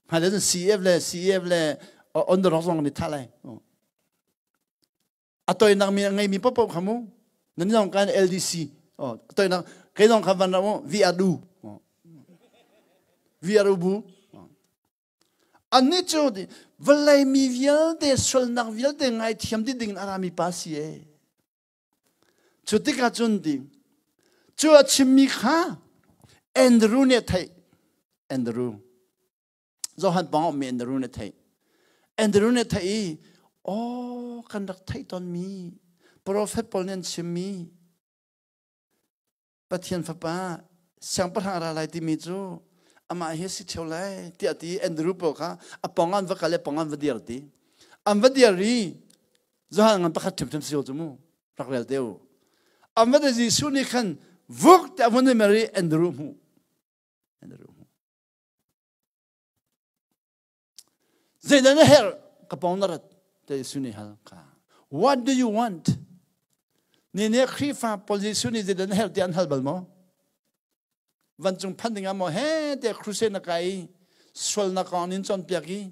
A: Hmailei cun CF le CEF le on the rock zong kan i thah lai. A toinak mi a ngeimi paohpaoh kha mu. Nan zong kan LDC. A toinak kei zong kha van ram VRU. VRU bu. Annih cu vawlei mi vialte sualnak vialte ngaithiam dih ding in a rami pa si e. Cu tikah cun ti cu a chimmi kha Andrew nih a theih. Andrew. Johan pawng ummi Andrew nih a theih. Andrew nih a theih i aw kan rak theih tawnmi profet pawl nih an chimmi Pathian fapa siangpahrang ra lai timi cu amah hi si ṭheo lai tiah ti Andrew pawl kha a pawng an va kal i a pawng an va dir ti. An va dir i Johan ngan pakhat ṭhimṭhim si cu mu rak rel te u. An va de Jesuh nih khan vuk te a vun i mer i Andrew hmu. Andrew hmu. Zeidah na herh? Ka pawng na rat. Te Jesuh nih hal kha. What do you want? Ni ne Khrihfa pawl Jesuh nih zeidah na herh ti an hal bal maw? Vancung phan ding ah maw he te crusade na kai i sualnak kong nin cawnpiak i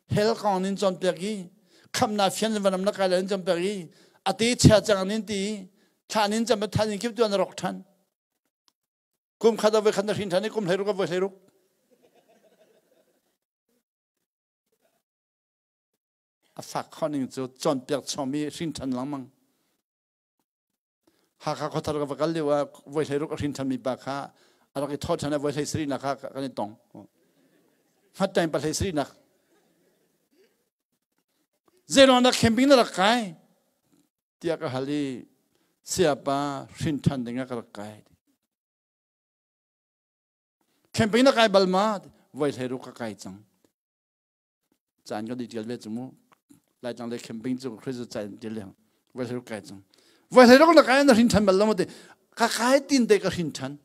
A: hell kong nin cawnpiak i khamna fian vanam na kai la nin cawnpiak i ate chia cang nin ti thla nin cam than nin khip tu an rok than Kum khat a voi khat na hrin ṭhan i kum 16 a voi 16. A fak kho ning cu cawnpiak chom i hrin ṭhan lengmang. Hakha khuathar ka va kal lio ah voi 16 a hrin ṭhanmi pa kha a rak i thawh ṭhan i voi 17 nak kha kan i tong. Hmat time pa 17 nak. Zeiruang dah camping na rak kai? Tiah ka hal i sayapa hrin ṭhan ding ah ka rak kai. Campaign na kai bal ma? Voi hlei ruk ka kai cang. Caan ka di tial ve cu mu. Laitlang le camping cu Christ caan tial le voi hlei ruk kai cang. Voi hlei ruk na kai na hrin ṭhan bal lo ma ti. Ka kai tin te ka hrin ṭhan.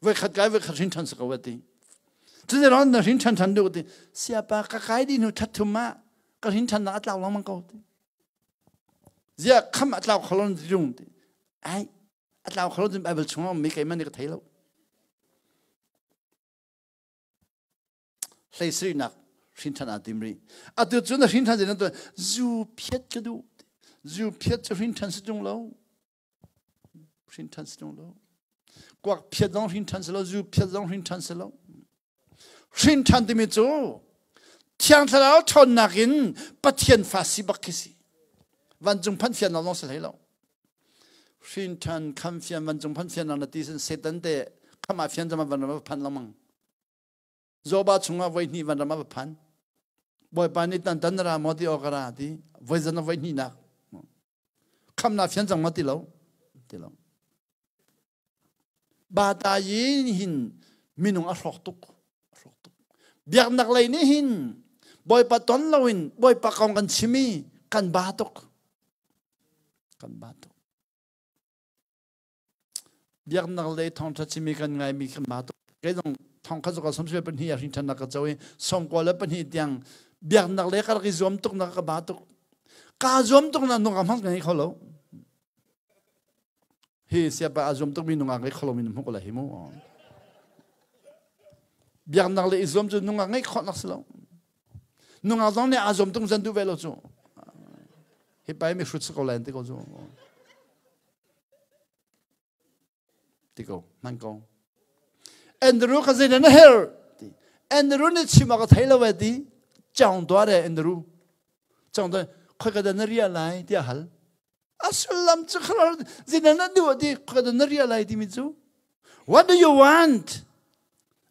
A: Voi khat kai voi khat hrin ṭhan sa ko ti. Cuti na hrin ṭhan ṭhan duh ti. Siapa ka kai di hnu that thum ah ka hrin ṭhan nak a tlau lengmang ko ti. Ziah kham a tlau kho lo ti tung ti. Ai a tlau kho lo ti Bible chung ah mi keimah nih ka thei lo. Hlei sirinak hrin ṭhan aa tim rih. Atu cu na hrin ṭhan zin tu zu phiat ka duh. Zu phiat cu hrin ṭhan si ṭung lo. Hrin ṭhan si ṭung lo. Kuak phiat zong hrin ṭhan si lo, zu phiat zong hrin ṭhan si lo. Hrin ṭhan timi cu Thiang Thlarau ṭhawnnak in Pathian fa si bak khi si. Vancung phanh fian lawng si hlei lo. Hrin ṭhan kham fian vancung phanh fian na ti sin Satan te kham ah fian zama van ram a phan lengmang. Joba chungah voi hnih van ram a phan. Bawipa nih tan tan ra maw ti awk ra ti voi zan voi hnih nak. Kham na fian cang ma ti lo. Ti lo. Bata yin hin minung a hrawk tuk. A hrawk tuk. Biaknak lei nih hin Bawipa ton loin Bawipa kong kan chim i kan ba tuk. Kan ba tuk. Biaknak lei thawngṭha chimi kan ngaimi kan ba tuk. Kei zong thong khat zuka som pahnih a hrin ṭhan ka co i 92 tiang biaknak lei ka rak i zuam tuk na ka ba tuk. Ka zuam tuk na nung ka hmang ka kho lo. Hi siapa a zuam tukmi nungak ngei kholo mi na hmuh ko lai hi mu. Biaknak le i zuam cu nungak ngeih khawh nak si lo. Nungak zong nih a zuam tung zan duh ve lo cu. Hi pai mi hrut si ko lai ti ko cu. Ti ko, hman ko. Andrew ka zei na her ti. Andrew nih chim a ka thei lo ve ti. Chang tuah re Andrew. Chang tuah khoi ka da na ria lai ti a hal. A sullam cu khalar zeidah na duh ti khadah na riah lai timi cu What do you want?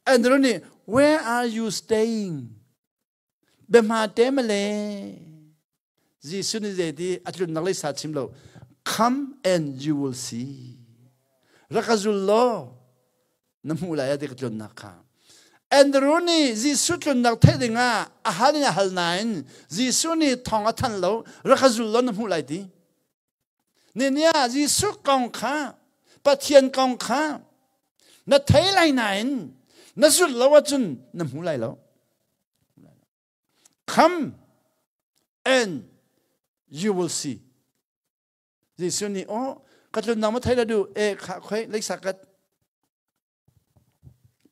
A: Andrew nih where are you staying? Biahma te male. Jesuh nih zeiti a tlunnak lei sa chim lo. Come and you will see. Rak ka zul law na hmuh lai ah ti ka tlunnak kha. Andrew nih Jesuh tlunnak theih dingah a hal in a hal nain Jesuh nih thawng a thanh lo rak ka zul law na hmuh lai ti. Ninia Jesuh kong kha Pathian kong kha na thei lai nain na zulh lo ahcun na hmu lai lo. Come and you will see. Jesuh nih oh ka tlun nang ma thei la du e kha khoi leisa kat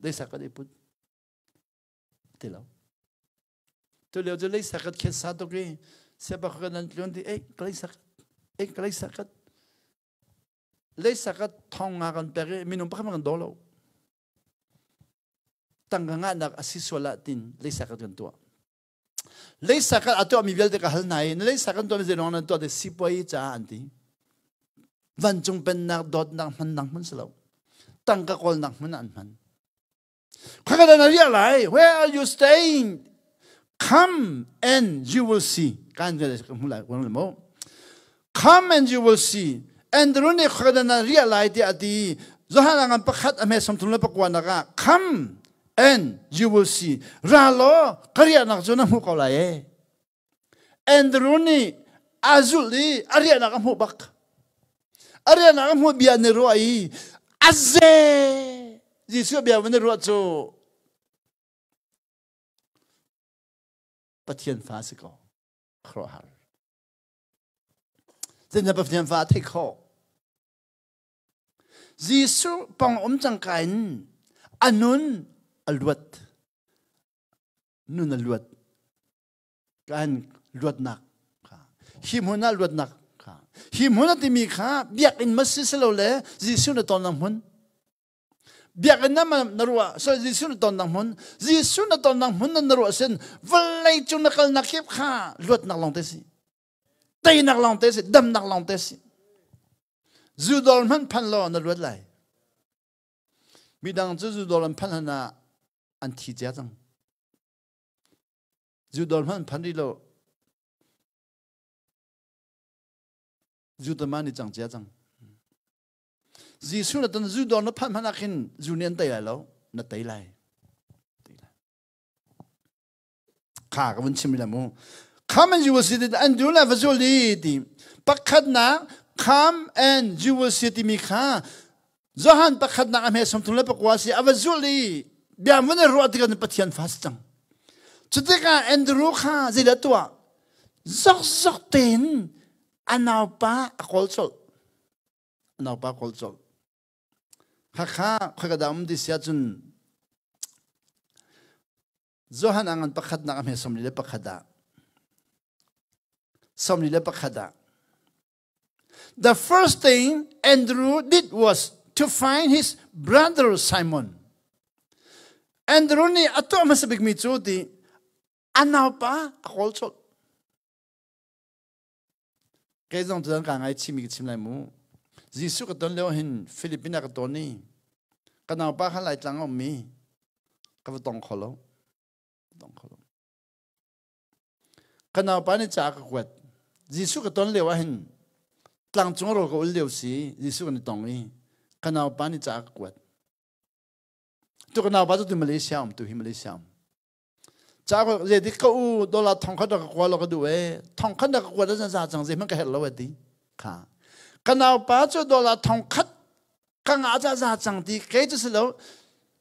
A: leisa kat i put ti lo. Tu lio cu leisa kat khet sa tuk i siapa ka nan tlun ti ei ka leisa kat ei ka leisa kat leisa kat thong nga kan pek i minung pakhat kan do lo. Tangka ngahnak a si sual ah tin leisa kat kan tuah. Leisa kan a tuahmi vialte ka hal hna i na leisa kan tuahmi zei ruang nan tuah ti sipuai caah an ti. Vancung pennak dawtnak hmannak hmun si lo. Tangka kawlnak hmun ah an hman. Khaka dah na riah lai? Where are you staying? Come and you will see. Kan ka hmu lai mo. Come and you will see. Andrew nih khaka dah na riah lai tiah a ti. Johan ngan pakhat a hme samthum le pakua nak ah come and you will see. Ra law ka riahnak cu na hmuh ko lai e. Andrew nih a zulh i a riahnak a hmuh bak. A riahnak a hmuh bia ni ruah i a ze Jesuh bia van i ruah cu Pathian fa si ko. Khuaruahhar. Zeitindah Pathian fa a theih khawh? Jesuh pong um cangka in a nun a luat. Nun a luat. Kan luatnak kha. Hi hmun ah luatnak kha. Hi hmun a timi kha biakinn ma si si lo le Jesuh na tonnak hmun. Biakinn na na ruah so Jesuh na tonnak hmun. Jesuh na tonnak hmun na ruah sin vawlei cung na kalnak kip kha luatnak lawng te si. Teinak lawng te si. Damnak lawng te si. Zudawr hmanh phan law na luat lai. Midang cu zudawr an phanh hlan ah an thi cia cang. Zudawr hmanh phan rih lo. Zutama ni cang cia cang. Jesuh na ton zudawr na phanh hmanh ah khin zu nih an tei lai lo. Na tei lai. Kha ka vun chim la mu. Come and you will see that and do la va zul di ti. Pakhatnak come and you will see timi kha Johan pakhatnak a hme 34 si a va zul i bia vun i ruah tikah Pathian fa si cang. Cutikah Andrew kha zeidah tuah? Zokzok tein a naupa a kawl colh. A naupa kawl colh. Khakha khoika dah um ti si ahcun Johan a ngan pakhatnak a hme 41 ah 41 ah The first thing Andrew did was to find his brother Simon. Andrew nih a tuah hmasa bikmi cu ti a naupa a kawl colh. Kei zong cu ka ngaichihmi ka chim lai mu. Jesuh ka ton lio hin Philippines ah ka ton i ka naupa kha Laitlang a ummi ka va tong kho lo. Tong kho lo. Ka naupa nih ca ka kuat. Jesuh ka ton lio ah hin tlangcung rawl ka ul lio si Jesuh kan i tong i ka naupa nih ca ka kuat. Tu ka naupa cu tu Malaysia um tu hi Malaysia um. Ca ko zei dik ka u dollar thong khat ka kwa lo ka duh e thong khat ka kwa da za cang zei hmanh ka herh lo e ti kha ka naupa cu dollar thong khat ka nga za za cang ti kei cu si lo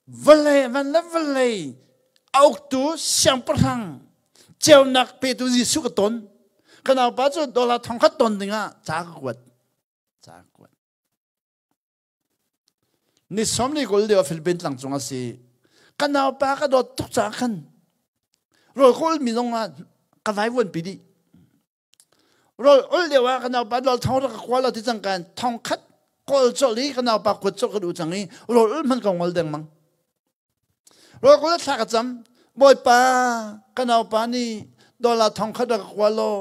A: vawlei van le vawlei auktu siangpahrang ceunak petu Jesuh ka ton ka naupa cu dollar thong khat ton dingah ca ka kuat ca ka kuat Ni 20 lio Philippine tlangcung a si. Ka naupa ka dawt tuk caah khan rawl ka ulmi zong ah ka vaivuan pi dih. Rawl ul lio ah ka naupa rawl thong rak ka kual lo ti cang kan thong khat kawl colh i ka naupa kuat colh ka duh cang i rawl ul hmanh ka ngol dengmang. Rawl ka thla ka cam. Bawipa ka naupa nih dollar thong khat rak ka kual law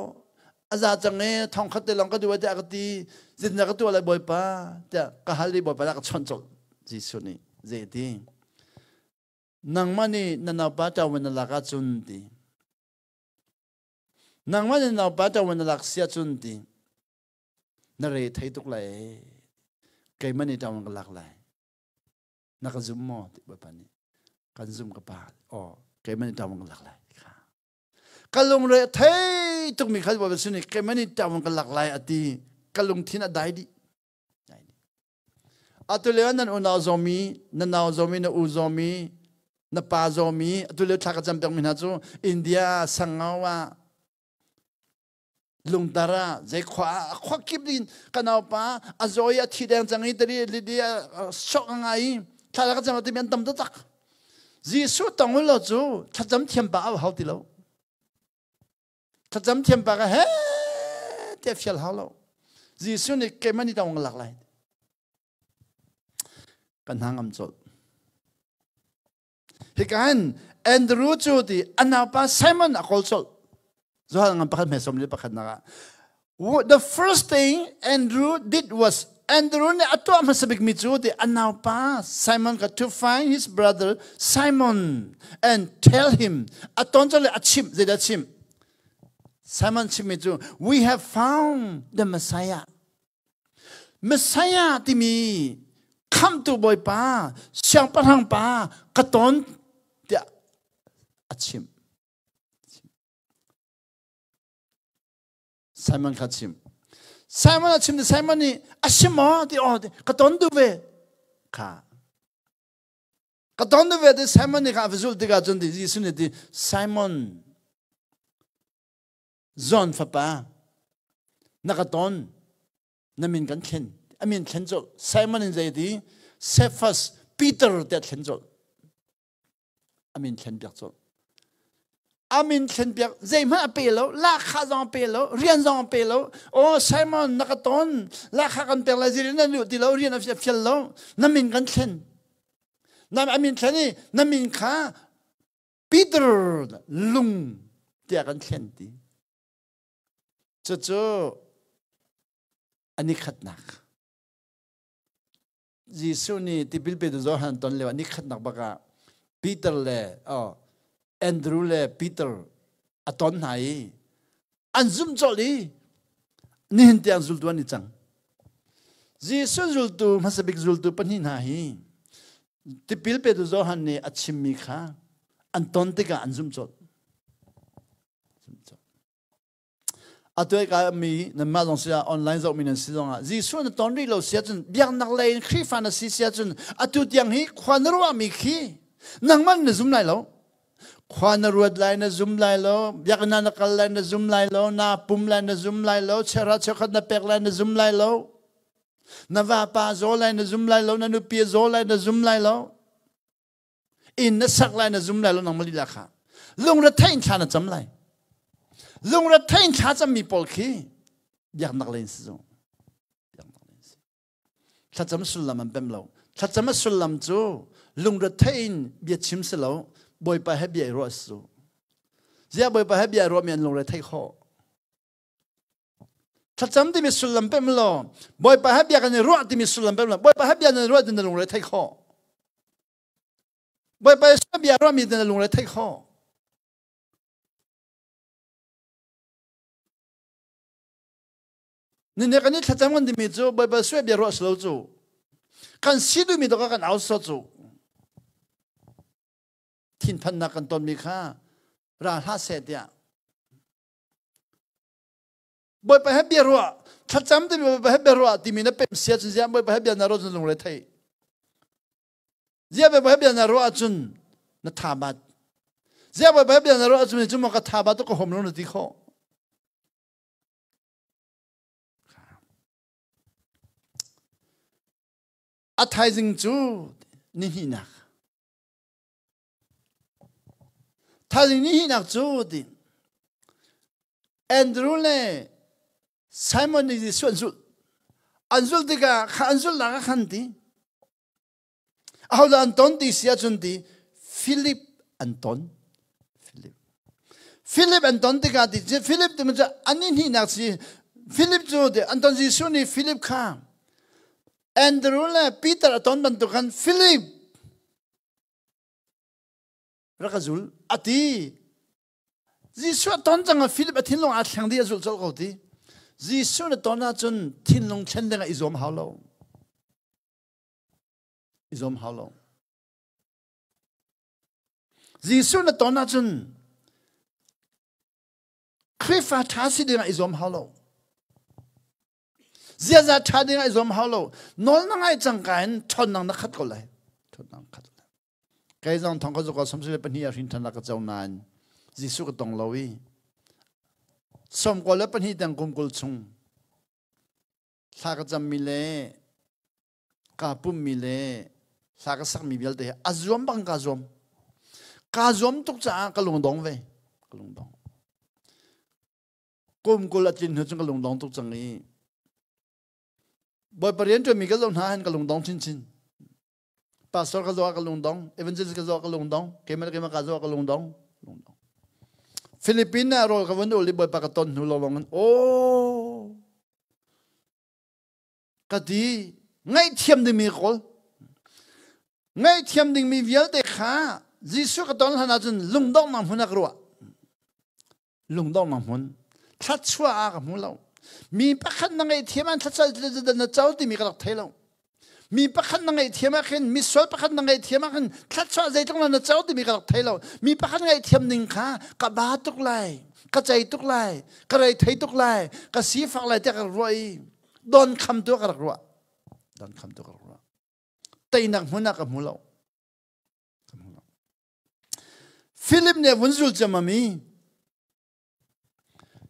A: a za cang e thong khat te lawng ka duh tiah ka ti zeitindah ka tuah lai Bawipa tiah ka hal i Bawipa dah ka chawnh colh Jesuh nih zei ti nangmah nih na naupa ṭawan na lak ahcun ti nangmah nih na naupa ṭawan na lak si ahcun ti na re thei tuk lai keimah nih ṭawan ka lak lai na ka zum maw ti Bawipa nih kan zum ka pa aw keimah nih ṭawan ka lak lai kha ka lungre thei tukmi kha Bawipa sin nih keimah nih ṭawan ka lak lai a ti. Ka lungthin a dai dih. Atu lio nan unau zawmi, na nau zawmi, na u zawmi, na pa zawmi, atu lio thla ka cam pekmi hna cu India Sangau ah lungtar ah zei khua ah khua kip din ka naupa a zaw i a thi deng cang i tari lidi a sok a ngai i thla ka cam timi an tam taktak. Jesuh tong lo cu thlacam thiam pa a hau ti lo. Thlacam thiam pa ka he tiah fial hau lo. Jesuh nih keimah nih tong lak lai. Kan hna ngam colh. Hika hin Andrew cu ti a naupa Simon a kawl colh. Johan ngan pakhat hme som le pakhat nak ah. The first thing Andrew did was Andrew nih a tuah hmasa bikmi cu ti a naupa Simon ka to find his brother Simon and tell him a ton le a chimh zeidah chimh Simon chimmi cu we have found the Messiah Messiah timi khamtu Bawipa siangpahrang pa ka ton tiah a chimh Simon kha chim. Simon a chim Simon nih a si maw ti aw ka ton duh ve kha. Ka ton duh ve ti Simon nih kha a va zulh tikah cun ti Jesuh nih ti Simon John fapa na ka ton na min kan thlen a min thlen colh Simon in zei ti Cephas Peter tiah thlen colh a min thlen piak colh a min thlen piak zeihmanh a pe lo lahkhah zong a pe lo rian zong a pe lo oh Simon na ka ton lahkhah kan pek lai ziri na luh ti lo rian a fial lo na min kan thlen na a min thlen i na min kha Peter lung tiah kan thlen ti cucu ani khatnak Jesuh nih tipil petu Johan ton lio ni khatnak bak ah Peter le oh, Andrew le Peter a ton hna i an zumh colh i nihin tiang zultu an i cang. Jesuh zultu hmasa bik zultu pahnih hna hi tipil petu Johan nih a chimmi kha an ton tikah an zumh colh. Atu ka mi nanmah zong si ah online zohmi nan si zongah Jesuh na ton rih lo si ahcun biaknak lei in Khrihfa na si si ahcun atu tiang hi khua na ruahmi khi nangmah na zum lai lo. Khua na ruat lai na zum lai lo, biakinn ah na kal lai na zum lai lo, na pum lai na zum lai lo, chera cheukhat na pek lai na zum lai lo, na vapa zaw lai na zum lai lo, na nupi zaw lai na zum lai lo. Inn na sak lai na zum lai lo nangmah lila kha. Lungre theih in thla na cam lai. Lungre theih in thla cammi pawl khi biaknak lei in si zung. Biaknak lei in si. Thlacam sullam an pem lo. Thlacam a sullam cu lungre theih in bia chim si lo, Bawipa he bia i ruah si cu. Ziah Bawipa he bia i ruahmi an lungre theih khawh. Thlacam timi sullam pem law Bawipa he bia kan i ruah timi sullam pem law Bawipa he bia nan ruah ti na lungre theih khawh. Bawipa he bia ruahmi na lungre theih khawh. Nine kan i thlacam kan timi cu Bawipa sui bia ruah si lo cu. Kan si duhmi to kan au so cu. Thinphannak kan tonmi kha ra hlah seh tiah Bawipa he bia ruah thlacam timi Bawipa he bia ruah timi na pem sia cun ziah Bawipa he bia na ruah cun lungre thei ziah Bawipa he bia na ruah ahcun na tha bat ziah Bawipa he bia na ruah ahcun cu maw ka tha bat ka hom lo na ti khawh a thaizing cu ni hnihnak Thaizing ni hnihnak cu ti Andrew le Simon nih Jesuh an zulh. An zulh tikah kha an zulhnak ah khan ti ahodah an ton ti si ahcun ti Philip an ton. Philip. Philip an ton tikah ti Philip timi cu an ni hnihnak si Philip cu ti an ton Jesuh nih Philip kha Andrew le Peter a ton bantuk khan Philip rak ka zul a ti Jesuh a ton cang ah Philip a thinlung aa thleng dih a zulh colh ko ti Jesuh na ton ahcun thinlung thlen ding ah i zuam hau lo i zuam hau lo Jesuh na ton ahcun Khrihfa ṭha si ding ah i zuam hau lo. Ziaza ṭha ding ai zuam hau lo. Nawl na ngai cangka in ṭhawnnak na khat ko lai. Ṭhawnnak khat. Kei zong thong ka zuka 32 a hrin ṭhan ka co nain Jesuh ka tong lo i 92 tiang kum 20 chung thla ka cammi le kaa pummi le hla ka sakmi vialte hi a zuam bang kaa zuam. Kaa zuam tuk caah ka lungdong ve. Ka lungdong. Kum 20 a tlin hnu cun ka lungdong tuk cang i Bawipa rian ṭuanmi ka zoh hna hin ka lungdong chinchin. Pastor ka zoh ah ka lungdong, evangelist ka zoh ah ka lungdong, keimah le keimah ka zoh ah ka lungdong. Lungdong. Philippines ah rawl ka vun ul i Bawipa ka ton hnu lawnglawng in aw ka ti ngaihthiam dingmi ka kawl ngaihthiam dingmi vialte kha Jesuh ka ton hlan ahcun lungdonghnak hmun ah ka ruah lungdonghnak hmun thluachuah ah ka hmu lo mi pakhat na ngaihthiam an thluachuah na co timi ka rak thei lo mi pakhat na ngaihthiam ah khin misual pakhat na ngaihthiam ah khin thluachuah zeitluk na co timi ka rak thei lo mi pakhat ngaihthiam ning kha ka ba tuk lai ka cei tuk lai ka rei thei tuk lai ka sifak lai tiah ka ruah i don kham tu ka rak ruah don kham tu ka rak ruah teinak hmun ah ka hmu lo ka hmu lo Philip nih vun zul ciammam i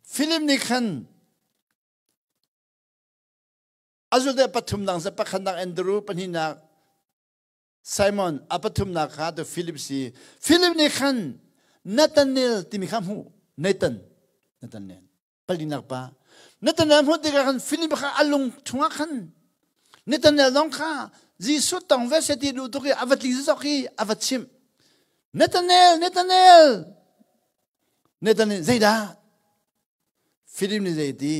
A: Philip nih khan a zul deh pathum dang se pakhatnak Andrew pahnihnak Simon a pathumnak kha tu Philip si Philip nih khan Nathanael timi kha hmuh Nathan Nathanael palinak pa Nathanael hmuh tikah khan Philip kha a lung chungah khan Nathanael zong kha Jesuh tong ve se ti duh tuk i a va tli zok i a va chimh Nathanael Nathanael Nathanael zeidah Philip nih zei ti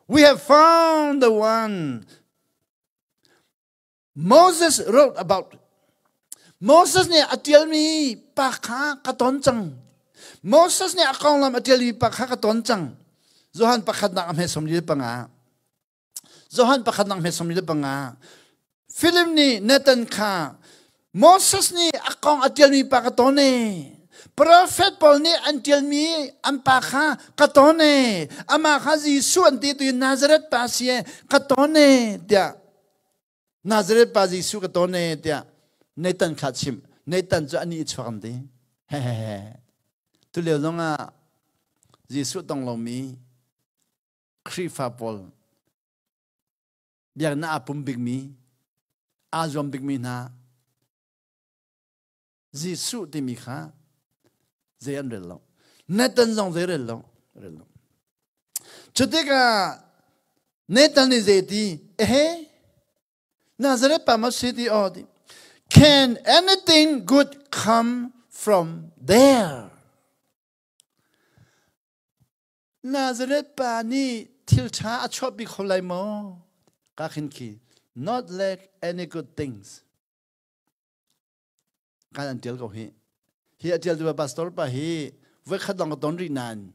A: We have found the one Moses wrote about. Moses nih a ṭialmi pa kha ka ton cang. Moses nih a konglam a ṭialmi pa kha ka ton cang. Johan pakhatnak a hme 45. Johan pakhatnak hme 45. Philip nih Nathan kha Moses nih a kong a ṭialmi pa ka ton e. Profet pawl nih an ṭialmi an pa kha ka ton e. Amah kha Jesuh an ti tu in Nazareth pa si e ka ton e tiah Nazareth pa Jesuh ka ton e tiah Nathan kha chimh. Nathan cu ani i chuak an ti. Hehehe. Tu lio zong ah Jesuh tong lomi Khrihfa pawl biaknak aa pum bikmi aa zuam bikmi hna Jesuh timi kha zei an rel lo. Nathan zong zei rel lo. Rel lo. Cu tikah Nathan nih zei ti ehe Nazareth pa ma si ti aw ti Can anything good come from there? Nazareth pa nih thil ṭha a chuahpi kho lai maw? Ka khin khi not lack any good things. Kan an ṭial ko hi. Hi a ṭial tu pastor pa hi voi khat lawng ka ton rih nain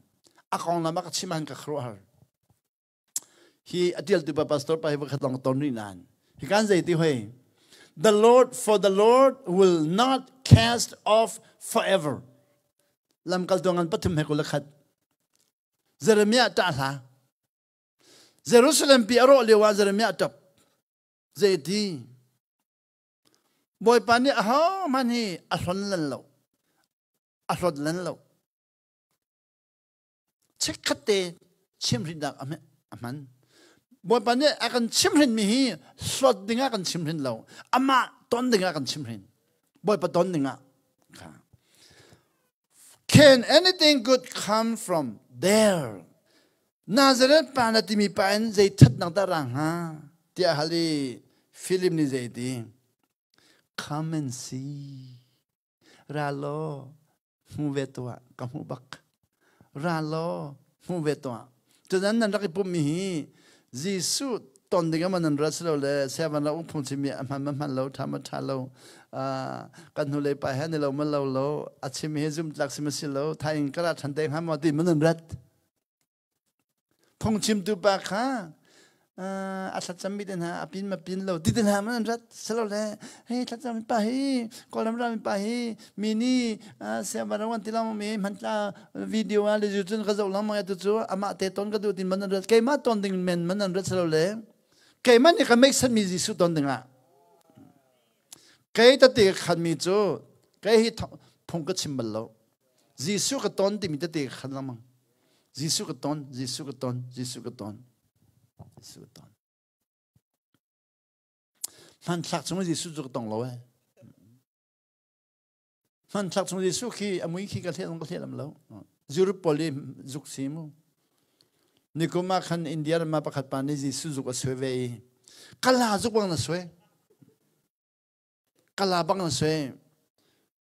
A: a konglam a ka chim han ka khuaruahhar. Hi a ṭial tu pa pastor pa hi voi khat lawng ka ton rih nain hi kan zei ti hoi The Lord for the Lord will not cast off forever. Lamkaltu ngan pathum he 21. Jeremiah ṭah hla. Jerusalem pi a rawh lio ah Jeremiah ṭap. Zeiti? Bawipa nih ahohmanh hi a hlon lan lo. A hlawt lan lo. Chikkhat te chimhrinnak a hman. Bawipa nih a kan chimhrinmi hi hlawt dingah kan chimhrin lo. Amah ton dingah kan chimhrin. Bawipa ton dingah. Can anything good come from there? Nazareth pa na timi pa in zei thatnak dah ra hnga? Tiah hal i Philip nih zei ti? Come and see. Ra law, hmu ve tuah, ka hmuh bak. Ra law, hmu ve tuah. Cunan nan rak i pummi hi Jesuh ton ding ah nan rat si lo le seven la ung phung chimmi a hman ma hman lo tha ma tha lo kan hnu lei pa he ni lo ma lo lo a chim hi zum tlak si ma si lo thaing ka ra than te hnga maw ti ma nan rat phungchimtu pa kha. A thlacammi te hna a pin ma pin lo ti te hna man an rat selo le hei thlacammi pa hi Kawlram rami pa hi mi nih siangpahrang ti lang mi hmantla video ah le cun ka zoh lengmang tu cu amah te ton ka duh tin man an rat keimah ton ding men man an rat selo le keimah nih ka make mi Jesuh ton ding ah kei tete ka khan mi cu kei hi phung ka chim bal lo Jesuh ka ton timi tete ka khan lengmang Jesuh ka ton Jesuh ka ton Jesuh ka ton Jesuh ka ton hmanthlak chung Jesuh cu ka tong lo eh hmanthlak chung Jesuh khi a mui khi ka hleh ka hleh lam lo Europe pawl i zuk si mu nikum ah khan India ram ah pakhat pa nih Jesuh zuk a suai ve i kala zuk bang na suai kala bang na suai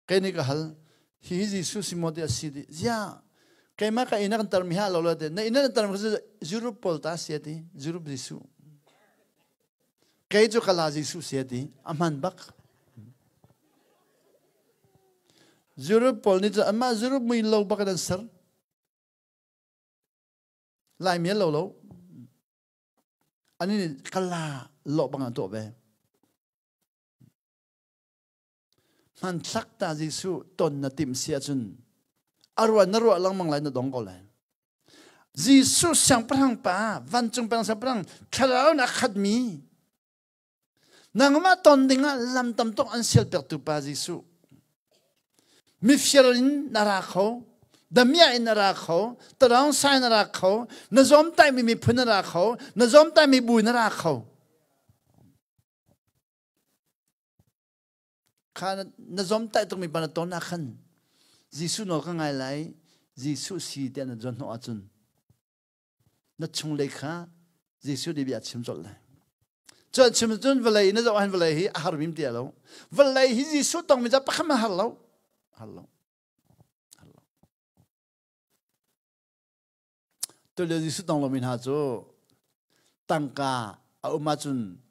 A: Kei nih ka hal, hi Jesuh si maw ti a si di. Ziah, keimah ka inn ah kan tarmi ha lo lo te. Na inn ah kan tarmi cu Europe pawl ta si ti. Europe Jesuh. Kei cu kala Jesuh si ti. A hman bak. Europe pawl nih cu anmah Europe mui lo bak in an ser. Laimi an lo lo. Ani nih kala lo bang an tuah ve. Hmanthlak ta Jesuh ton na timh si ahcun a ruah na ruah lengmang lai na dong ko lai. Jesuh siangpahrang pa vancung peng siangpahrang thlarau in a khatmi nangmah ton dingah lam tam tuk an sial piaktu pa Jesuh mifir in na ra kho damia in na ra kho taraung sai na ra kho na zawmtaimi miphun na ra kho na zawmtaimi bu na ra kho Kha na zomtaih tukmi pa na ton ah khan Jesuh nawl ka ngai lai, Jesuh si tiah na zuan hnawh ahcun na chunglei kha Jesuh nih bia a chim colh lai. Cu an chim cun vawlei na zoh ahhin vawlei hi a har bim ti lo. Vawlei hi Jesuh tongmi ca pakhat hmanh har lo. Har lo. Har lo. Tulio Jesuh tong lomi hna cu tangka a um ahcun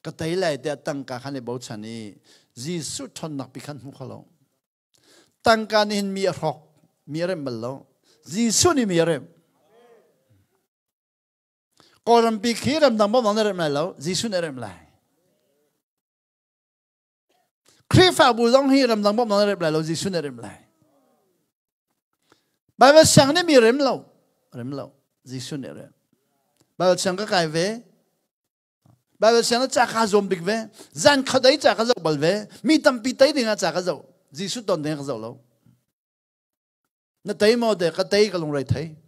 A: ka tei lai tiah tangka khan i bochan i Jesuh ṭhawnnak pi khan hmu kho lo. Tangka nih hin mi a hrawk, mi a remh bal lo. Jesuh nih mi a remh. Kawlrampi khi ramdang bawmh na remh lai lo, Jesuh nih a remh lai. Khrihfabu zong hi ramdang bawmhnak na rem lai lo, Jesuh nih a rem lai. Bible siang nih mi rem lo, rem lo, Jesuh nih a rem. Bible siang ka kai ve. Bible siang na ca ka zuam bik ve. Zan khodei ca ka zoh bal ve. Mi tampi tei ding ah ca ka zoh. Jesuh ton ding ka zoh lo. Na tei maw de ka tei ka lungre thei.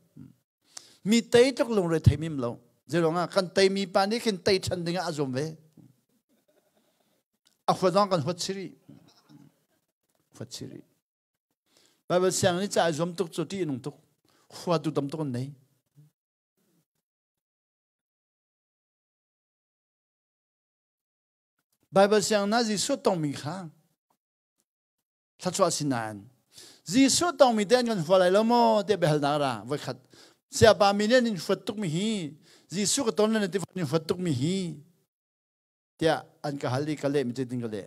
A: Mi tei tluk lungre thei mim lo. Zeiruang ah kan tei mi pa nih khin tei ṭhan ding ah a zuam ve. A huat zong kan huat chiri. Huat chiri. Bible siang nih ca a zuam tuk cu ṭih nung tuk. Huatu tam tuk an nei. Bible siang na Jesuh tongmi kha thluachuah si nain Jesuh tongmi te an kan hua lai lo maw tiah biahalnak ra voikhat siapa mi nih an in huat tukmi hi Jesuh ka ton le na ti in huat tukmi hi tiah an ka hal i ka leh mi cu tin ka leh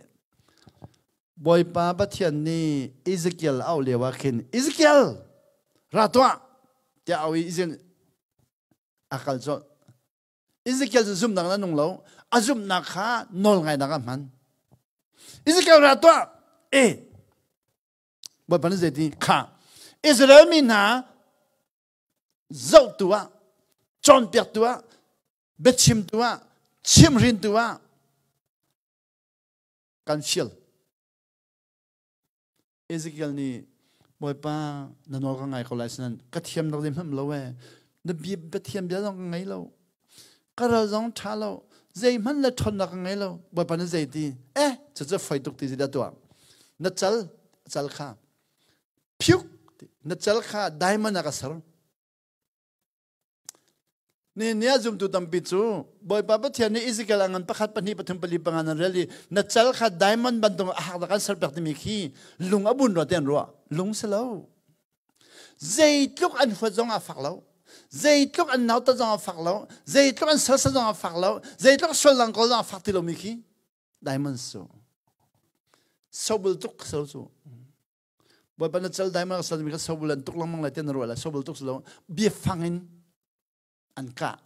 A: Bawipa Pathian nih Ezekiel auh lio ah khin Ezekiel ra tuah tiah au i Ezekiel a kal colh Ezekiel cu zumhnak na nung lo. A zumhnak kha nawl ngainak ah hman. Ezekiel ra tuah. E. Bawipa nih zeiti kha Israel mi hna zohtu ah cawnpiaktu ah biachimtu ah chimhrintu ah kan fial. Ezekiel nih Bawipa na nawl ka ngai ko lai sinan ka thiam nak zeihmanh lo ee na bia Pathian bia zong ka ngei lo ka ral zong ṭha lo zeihmanh le ṭhawnnak ka ngei lo Bawipa na zei ti eh cucu foi tuk ti dah tuah na cal cal kha phiuk na cal kha diamond ah ka ser Ni a zumtu tampi cu Bawipa Pathian nih Ezekiel a ngan pakhat pahnih pathum pali panga nan rel i na cal kha diamond bantuk a hak kan serpiak timi khi lung a bun rua ti an ruah. Lung si lo. Zeitluk an huat zong a fak lo. Zeitluk an nautat zong a fak lo. Zeitluk an sersa zong a fak lo. Zeitluk suallang ko zong a fak ti lomi khi diamond su. Sobul tuk so cu. Bawipa na cal dai ma sal mi kha sobul an tuk lengmang lai tiah na ruah lai sobul tuk si lo biafang in an kah.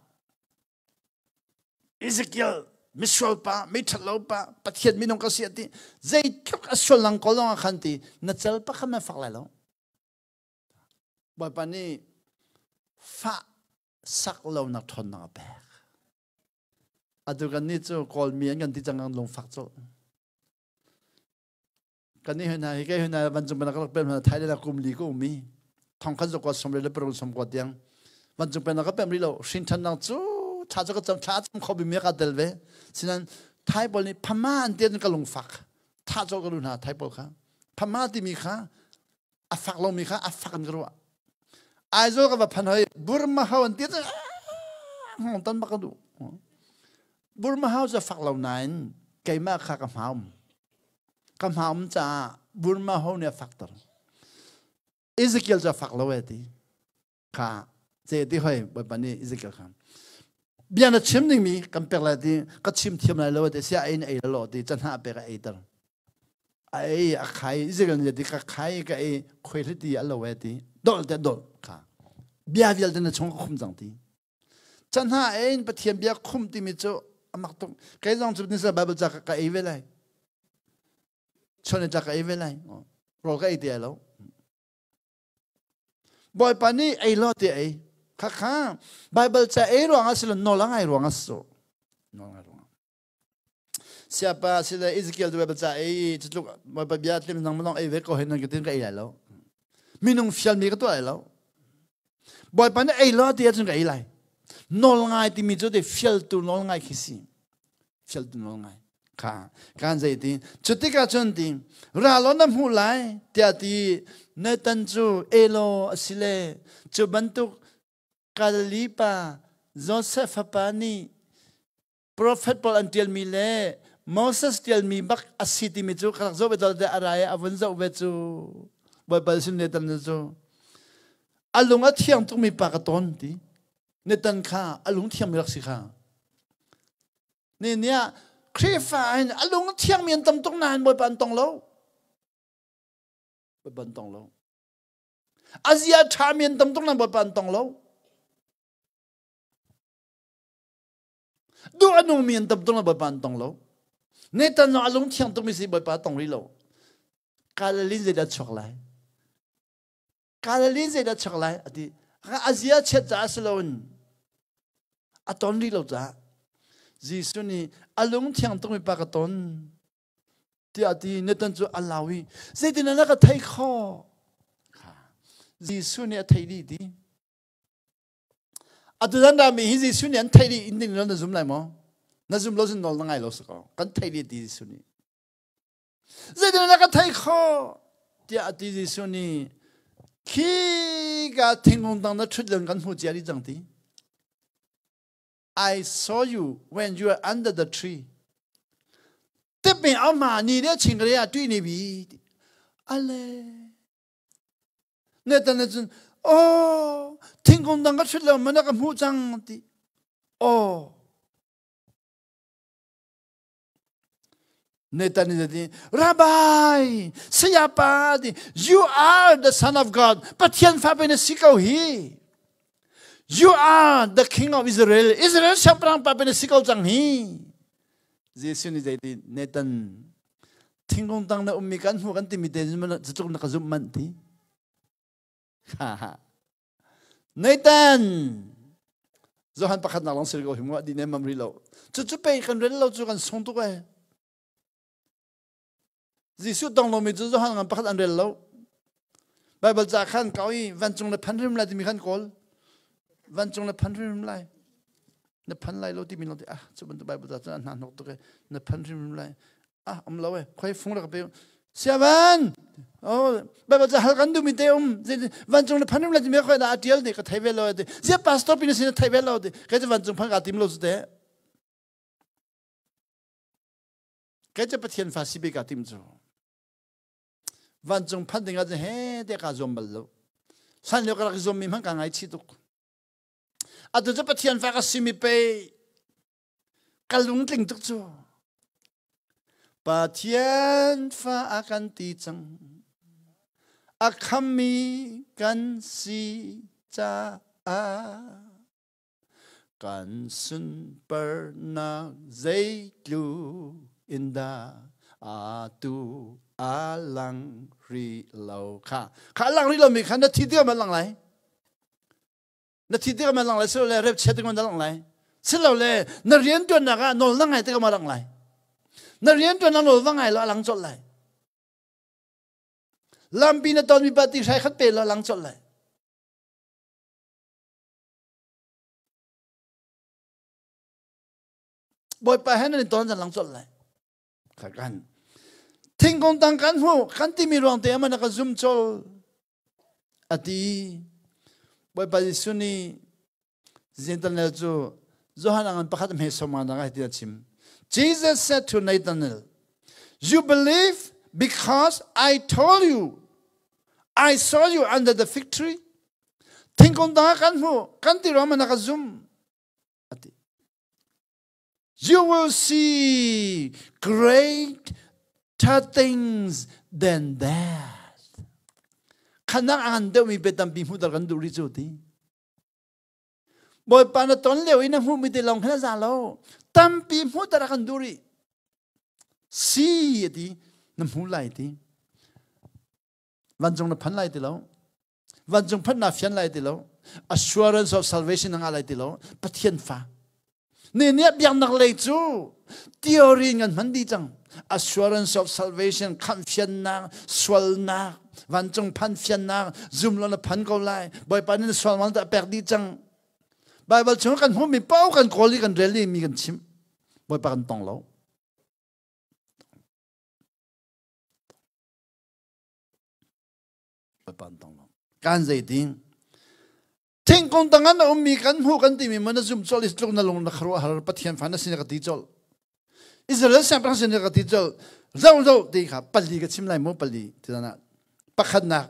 A: Ezekiel misual pa mithat lo pa Pathian minung ka si ati zeitluk a sual lang ko lawng ah khan ti na cal pakhat na fak lai lo Bawipa nih fah sak lonak ṭhawnnak a pek. Atu kan nih cu Kawlmi an kan ti cang kan lungfak colh. Kan nih hna hi kai hna vancung pennak ka rak pem hna Thailand ah kum li ka um i thongkhat zakua som le paruk som kua tiang vancung pennak ka pem rih lo hrin ṭhannak cu thla cu ka cam thla cam kho bimi ka tel ve sinan Thai pawl nih phama an ti ka lungfak tha cawk ka lu hna Thai pawl kha phama timi kha a fak lomi kha a fak in ka ruah Aizawl ka va phan hoi Burma ho an ti hong tan bak ka duh Burma ho cu fak lo nain keimah kha ka hmaum ka hmaum caah Burma ho nih a fakter Ezekiel cu a fak lo e ti kha ce ti hoi Bawipa nih Ezekiel kha bia na chim dingmi kan pek lai ti ka chim thiam lai lo ti sia ei na ei lo ti canha pek a eiter a ei a khai Ezekiel nih ti ka khai ka ei khoi ti a lo e ti dol te dol kha bia vialte na chung ka khum cang ti canha ein Pathian bia khum timi cu amak tuk kei zong cu nisa Bible ca ka ei ve lai chone ca ka ei ve lai rawl ka ei ti ai lo Bawipa nih ei law ti ei. Khakha Bible ca ei ruangah si lo nawl a ngai ruangah si nawl ngai ruangah. Siapa sile Ezekiel tu Bible ca ei cutluk Bawipa bia tlim nang malong ei ve ko hen nan ka tin ka ei lai lo. Minung fial mi ka tuah lai lo. Bawipa nih ei law ti ahcun ka ei lai. Nawl ngai timi cu te fialtu nawl ngai khi si. Fialtu nawl ngai. Kha kan zei ti cu tikah cun ti ral na hmuh lai tiah ti Nathan cu elo asile cu bantuk Galilee pa Joseph fapa nih profet pawl an tialmi le Moses tialmi bak a si timi cu ka rak zoh ve dal te a rai a vun zoh ve cu Bawipa sin Nathan cu a lung a thiang tukmi pa ka ton ti Nathan kha a lung thiangmi rak si kha Ni ah Khrihfa in a lung thiangmi an tam tuk nain Bawipa an tong lo. Bawipa an tong lo. A zia ṭhami an tam tuk nain Bawipa an tong lo. Duh a nungmi an tam tuk nain Bawipa an tong lo. Nathan zong a lung thiang tukmi si Bawipa a tong rih lo. Galilee zeidah chuak lai? Galilee zeidah chuak lai? A ti. A zia chiat caah si loin a ton rih lo caah Jesuh nih a lung thiang tukmi pa ka ton tiah ti Nathan cu a lau i zeitin na ka thei khawh Jesuh nih a thei dih ti atu zan mi hi Jesuh nih an thei dih in ding na zum lai maw na zum lo cun nawl na ngai lo si ko kan thei dih ti Jesuh nih Zeitin na ka thei khawh tiah a ti Jesuh nih khi ka thingkung tang na ṭhut lio kan hmuh cia dih cang ti. I saw you when you are under the tree. Tip me ama ni le chingre a tui ni bi. Ale. Ne tan cun oh thingkung dang ka ṭhut lio mana ka hmuh cang ti. Oh Nathan nih ti Rabbi sayapa ti you are the son of God Pathian fa pe na si ko hi you are the king of Israel Israel siangpahrang pa pe na si ko cang hi Jesuh nih zeiti Nathan thingkung tang na ummi kan hmu kan timi te zeitluk na ka zumh manh ti Nathan Johan pakhatnak lawng sir ko hi mu di ne mam ri lo cu cu pe kan rel lo cu kan sung tuk ai Jesuh tong lomi cu Johan ngan pakhat an rel lo Bible ca khan kau i vancung le phan rim lai timi khan kawl vancung le phan rim lai na phan lai lo timi lo ti ah cu bantuk Bible ca cu hna hnok tuk e na phan rim lai ah um lo e khoi fung rak pe siavan oh Bible ca hal kan duhmi te um vancung le phan rim lai timi khoi da a tial ne ka thei ve lo ti zia pastor pin sin thei ve lo ti kai cu vancung phan ka tim lo su te kai cu Pathian fa si be ka tim cu vancung phan ding ah he te ka zuam bal lo san lio ka rak zuam mi hmang ka ngai chi tuk atu cu Pathian fa ka simi pe Ka lungtling tuk cu. Pathian fa a kan ti cang. A khammi kan si caah. Kan sunparnak zeitluk in dah atu a lang rih lo kha. Kha a lang rih lomi kha na thi tikah ma lang lai? Na thi tikah ma lang lai? Silole rep chia tikah ma lang lai? Silole na riantuannak ah nawl na ngai tikah ma lang lai? Na riantuannak nawl va ngai lo a lang colh lai. Lampi na tonmi pa ti hrai khat pe lo a lang colh lai. Bawipa he nan i ton zan lang colh lai. Kan thingkung tang kan hmu kan timi ruang te ama na ka zum chol ati Bawipa Jesuh nih Nathanael cu Johan angan pakhat hme soma na ka ti a chim. Jesus said to Nathanael, You believe because I told you I saw you under the fig tree. Thingkung tangah kan hmuh, kan ti ruang na ka zum. Ati. You will see greater things than that. Khanak an deuhmi bia tampi hmuh dal kan duh rih cu ti. Bawipa na ton lio i na hmuhmi te lawng khan a za lo. Tampi hmuh tar kan duh rih. Si ati na hmu lai ti. Vancung na phan lai ti lo. Vancung phanh na fian lai ti lo. Assurance of salvation na ngah lai ti lo. Pathian fa. Ne nih biaknak lei cu theory ngan hman dih cang. Assurance of salvation khamh fiannak, sualnak, vancung phan fiannak, zum lo na phan ko lai. Bawipa nih na sual mal ta pek dih cang. Bible chung kan hmuhmi paoh kan kawl i kan rel i mi kan chimh. Bawipa kan tong lo. Kan zeitin thingkung tangah na ummi kan hmuh kan timi mo na zum colh i tluk na lung na kharuah har Pathian fa na sin ka ti colh Israel siangpahrang sin ka ti colh zo zo ti kha pali ka chim lai mu pali ti na pakhatnak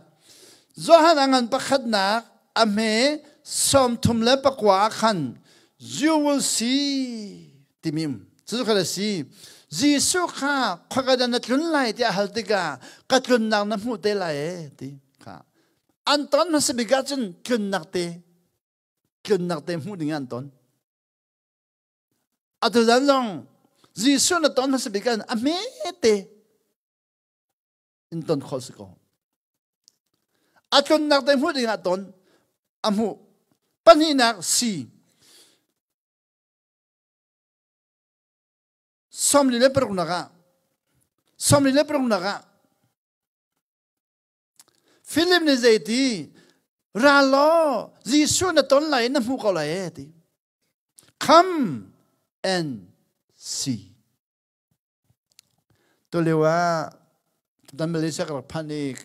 A: Johan angan pakhatnak a hme 34 khan you will see timi um cu kha si Jesuh kha khoika na tlun lai tiah hal tikah ka tlunnak na hmuh te lai e ti kha an ton hmasa bik ahcun tlunnak te tlunnak te hmuh ding an ton atu zan zong Jesuh na ton hmasa bik ah a hme te in ton khawh si ko a tlunnak te hmuh ding ah ton a hmuh pahnihnak si 46 nak ah 46 nak ah Philip nih zeiti ra law Jesuh na ton lai na hmuh ko lai e ti come and see tulio ah dan Malaysia ka rak phan i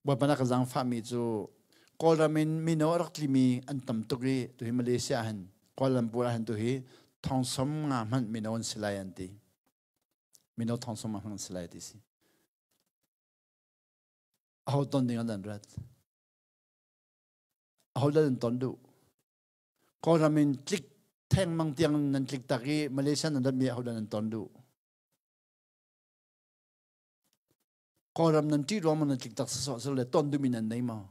A: Bawipa na ka zaangfahmi cu Kawlram in mino a rak tlimi an tam tuk i tuhi Malaysia hin Kuala Lumpur ah hin tuhi thong som nga hmanh mino an si lai an ti. Mino thong som nga hmanh an si lai ti si. Aho ton ding an rat. Aho dah an ton duh. Kawlram in tlik theng mang tiang nan tlik tak i Malaysia nan ratmi aho dah nan ton duh. Kawlram nan ṭih ruang nan tlik tak sawsawh le ton duhmi nan nei maw?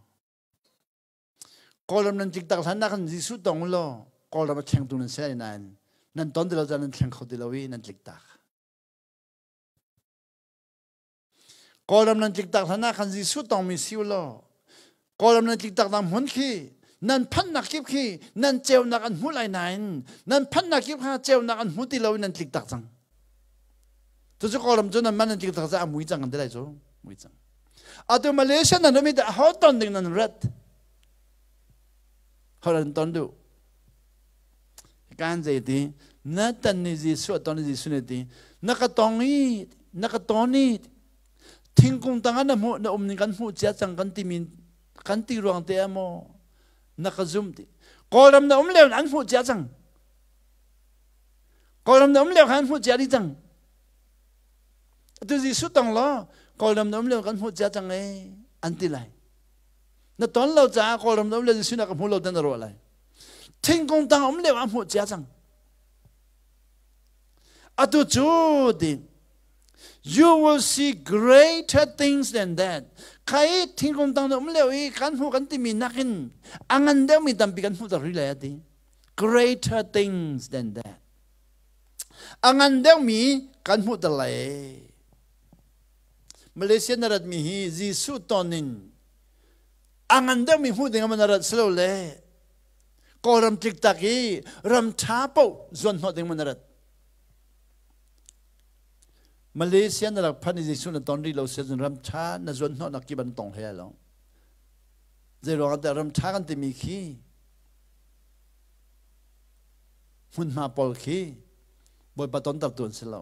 A: Kawlram nan tlik tak hlan ah khan Jesuh tong law Kawlram a thlengtu nan si lai nain nan ton ti lo caan nan thleng kho ti lo i nan tlik tak. Kawlram nan tlik tak hlan ah khan Jesuh tongmi si u law Kawlram nan tlik tak nak hmun khi nan phannak kip khi nan ceunak an hmu lai nain nan phannak kip kha ceunak an hmu ti lo in nan tlik tak cang. Cucu Kawlram cu nan man nan tlik tak caah a mui cang kan ti lai cu mui cang. Atu Malaysia nan um i ho ton ding nan rat. Ho nan ton duh. Kan zei ti na tan ni Jesuh ton Jesuh ne ti na ka tong i na ka ton i thingkung tangah na hmuh na um ning kan hmuh cia cang kan ti min kan ti ruang te maw na ka zum ti kawlram na um leo an hmuh cia cang kawlram na um leo khan hmuh cia dih cang atu Jesuh tong law kawlram na um leo kan hmuh cia cang e an ti lai na ton lo caah kawlram na um leo Jesuh na ka hmu lo te na ruah lai thingkung tang um leo ah hmuh cia cang Atu cu ti you will see greater things than that. Khai thingkung tang um leo i kan hmu kan timi nakin a ngan deuhmi tampi kan hmuh ter rih lai ati. Greater things than that. A ngan deuhmi kan hmuh ter lai. Malaysia na ratmi hi Jesuh ton in a ngan deuhmi hmuh ding ah na rat silo le Kawlram tliktak i ram ṭha paoh zuan hnawh ding ma na rat. Malaysia na rak phan i Jesuh na ton rih lo si ahcun ram ṭha na zuan hnawhnak kip an tong hlei lo. Zei ruangah dah ram ṭha kan timi khi hmunhma pawl khi Bawipa tontertu an si lo.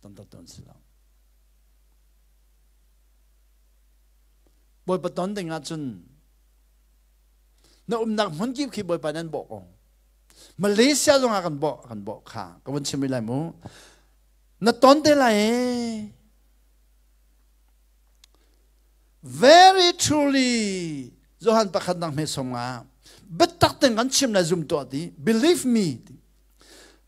A: Tontertu an si lo. Bawipa ton ding ahcun na umnak hmun kip khi Bawipa nan bawh ko. Malaysia zong ah kan bawh kan bawh kha ka vun chim rih lai mu. Na ton te lai ee. Very truly Johan pakhat nak hme som nga biatak ten kan chim lai zum tuah ti believe me ti.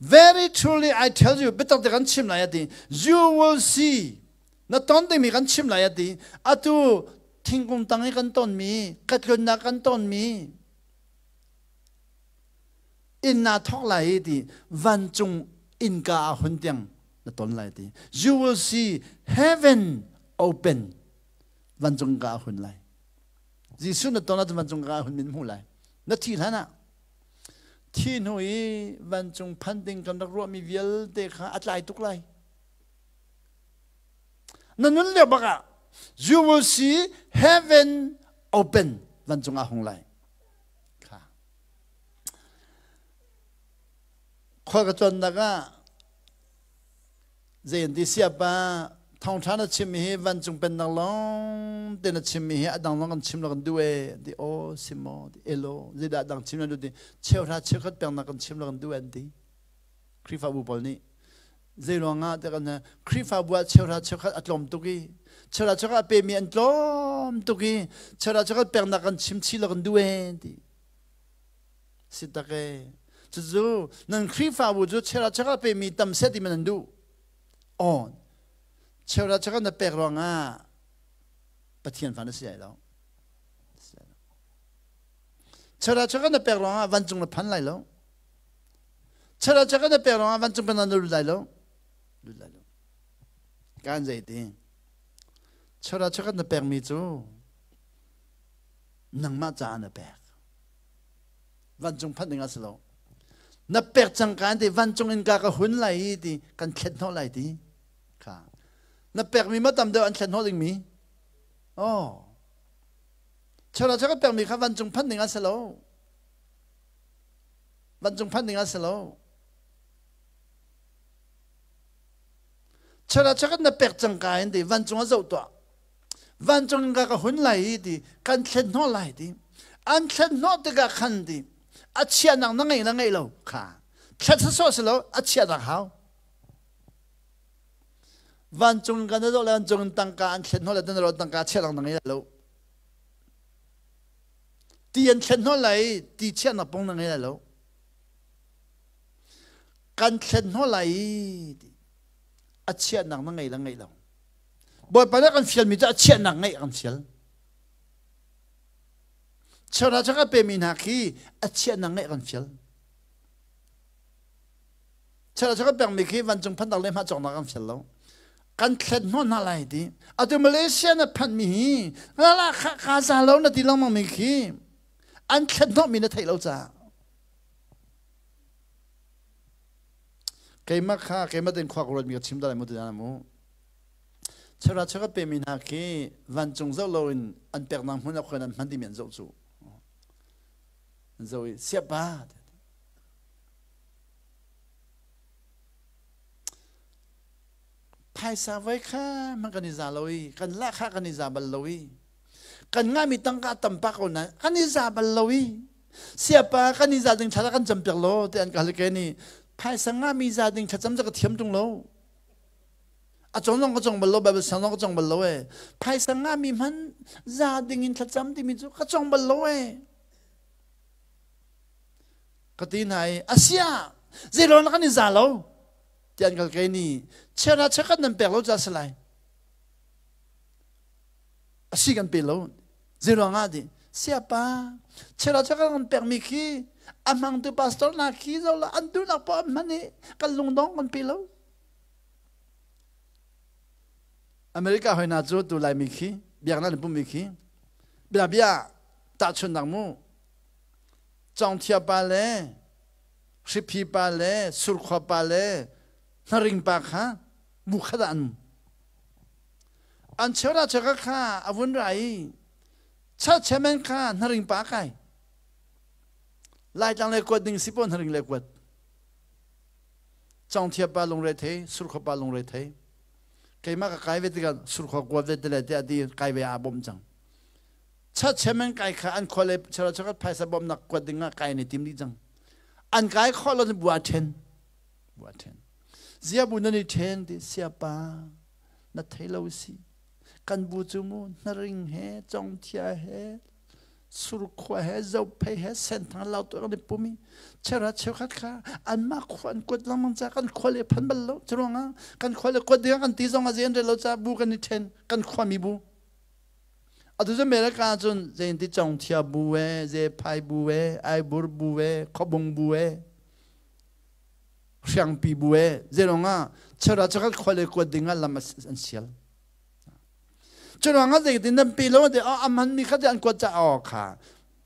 A: Very truly I tell you biatak te kan chim lai ati you will see na ton dingmi kan chim lai ati atu thingkung tang i kan tonmi katlunnak kan tonmi inn naa thawk lai ti vancung innka a hun tiang na ton lai ti you will see heaven open vancung ka a hun lai Jesuh na ton ahcun vancung ka a hun min hmu lai na thi hlan ah thi hnu i vancung phan ding kan rak ruahmi vialte kha a tlai tuk lai na nun lio bak ah you will see heaven open vancung ah hung lai kha khua ka cawnnak ah zei an ti siapa thawngṭha na chimmi hi vancung pennak lawng te na chimmi hi a dang lawng kan chim lo kan duh e an ti aw sim maw ti elo zeidah dang chim na duh ti cheuhra cheukhat peknak kan chim lo kan duh an ti Khrihfabu pawl nih zei ruangah te kan Khrihfabu ah cheuhra cheukhat a tlawm tuk i cheuhra cheukhat a pemi an tlawm tuk i cheuhra cheukhat peknak kan chim chih lo kan duh e an ti Si tak e. Cucu nan Khrihfabu cu chera chaka pemi tam set ti man nan duh. On. Chera chaka na pek ruangah Pathian fa na si lai lo. Chera chaka na pek ruangah vancung na phan lai lo. Chera chaka na pek ruangah vancung pan na lut lai lo. Lut lai lo. Kan zei ti. Chera chaka na pekmi cu nangmah caah na pek. Vancung phanh ding a si lo. Na pek cang ka ti vancung in ka ka hun lai i ti kan thlet hnawh lai ti. Kha. Na pekmi ma tam deuh an thlet hnawh dingmi. Oh. Chara chaka pekmi kha vancung phanh ding a si lo. Vancung phanh ding a si lo. Chara chaka na pek cang ka in ti vancung a zoh tuah. Vancung in ka ka hun lai i ti kan thlen hnawh lai ti an thlen hnawh tikah khan ti a chiahnak na ngei na ngei lo kha thlet sawsawh si lo a chiahnak hau vancung in kan zoh le vancung in tangka an thlen hnawh le tan tangka chiahnak na ngei lai lo ti an thlen hnawh lai ti chiahnak pong na ngei lai lo kan thlen hnawh lai ti a chiahnak na ngei la ngei lo Bawipa nih a kan fialmi cu a chiahnak ngeih a kan fial. Cheuhra chak a pemi hna khi a chiahnak ngeih a kan fial. Cheuhra chak a pekmi khi vancung phantak le hmah cawknak a kan fial lo. Kan thlet hnawh hna lai ti. Atu Malaysia na phanmi hi ngala kha ka za lo na ti lengmang mi khi an thlet hnawhmi na theih lo caah. Keimah kha keimah ten khua ka ruatmi ka chim da lai mu ti mu. Cheuhra cheukhat pemi hna khi vancung zoh loin an peknak hmun ah khuan an hman timi an zoh cu. An zoh i siapa phaisa voi kha hmanh kan i za lo i kan lahkhah kan i za bal lo i kan ngahmi tangka tampak ko nain kan i za bal lo i siapa kan i za ding thla kan cam piak lo ti an ka hal ke ni phaisa ngahmi za ding thlacam cu ka thiam tung lo A cong zong ka cong bal lo, Bible siang zong ka cong bal lo e. Phaisa ngahmi hmanh za ding in thlacam timi cu ka cong bal lo e. Ka ti hna i, asia, zeilawn kan i za lo? Ti an kal kei ni, chera chekat nan pek lo ca si lai. Asi kan pe lo. Zeiruang ah ti? Siapa, chera chekat kan pekmi khi A hmangtu pastor hna khi zo la an duhnak poah an hman i kan lungdong kan pe lo. America hoi hna cu tu Laimi khi biaknak an pummi khi bia bia tahchunnak mu Cawngthia pa le Hriphi pa le Surkhua pa le Hnaring pa kha bu khat ah an um. An cheuhra cheuhra kha a vun ra i church chairman kha Hnaring pa kai. Laitlang le kuat ding si pawn Hnaring le kuat. Cawngthia pa lungre thei, Surkhua pa lungre thei. Keimah ka kai ve tikah Surkhua kuat ve tile tiah ti kai ve aa bawmh cang. Church chairman kai kha an khua le cheuhra cheuhra phaisa bawmhnak kuat ding ah kai an i tim dih cang. An kai khawh lo bu aa ṭhen. Bu aa ṭhen. Zia bu nan i ṭhen ti siapa na thei lo si. Kan bu cu mu hnaring he congthia he surkhua he zophei he senthang lautu kan i pum i chera cheukhat kha anmah khua an kuat lengmang ca kan khua le phan bal lo curuangah kan khua le kuat ding kan ti zong a zen re lo ca bu kan i ṭhen kan khuami bu Atu cu America ahcun zeinti congthia bu e, zephai bu e, aibur bu e, khuabung bu e, hriangpi bu e, zeilong ah chera chakhat khua le kuat ding ah lam an sial. Curuang ah zeitin nan pe lo te a man mi kha te an kuat ca aw kha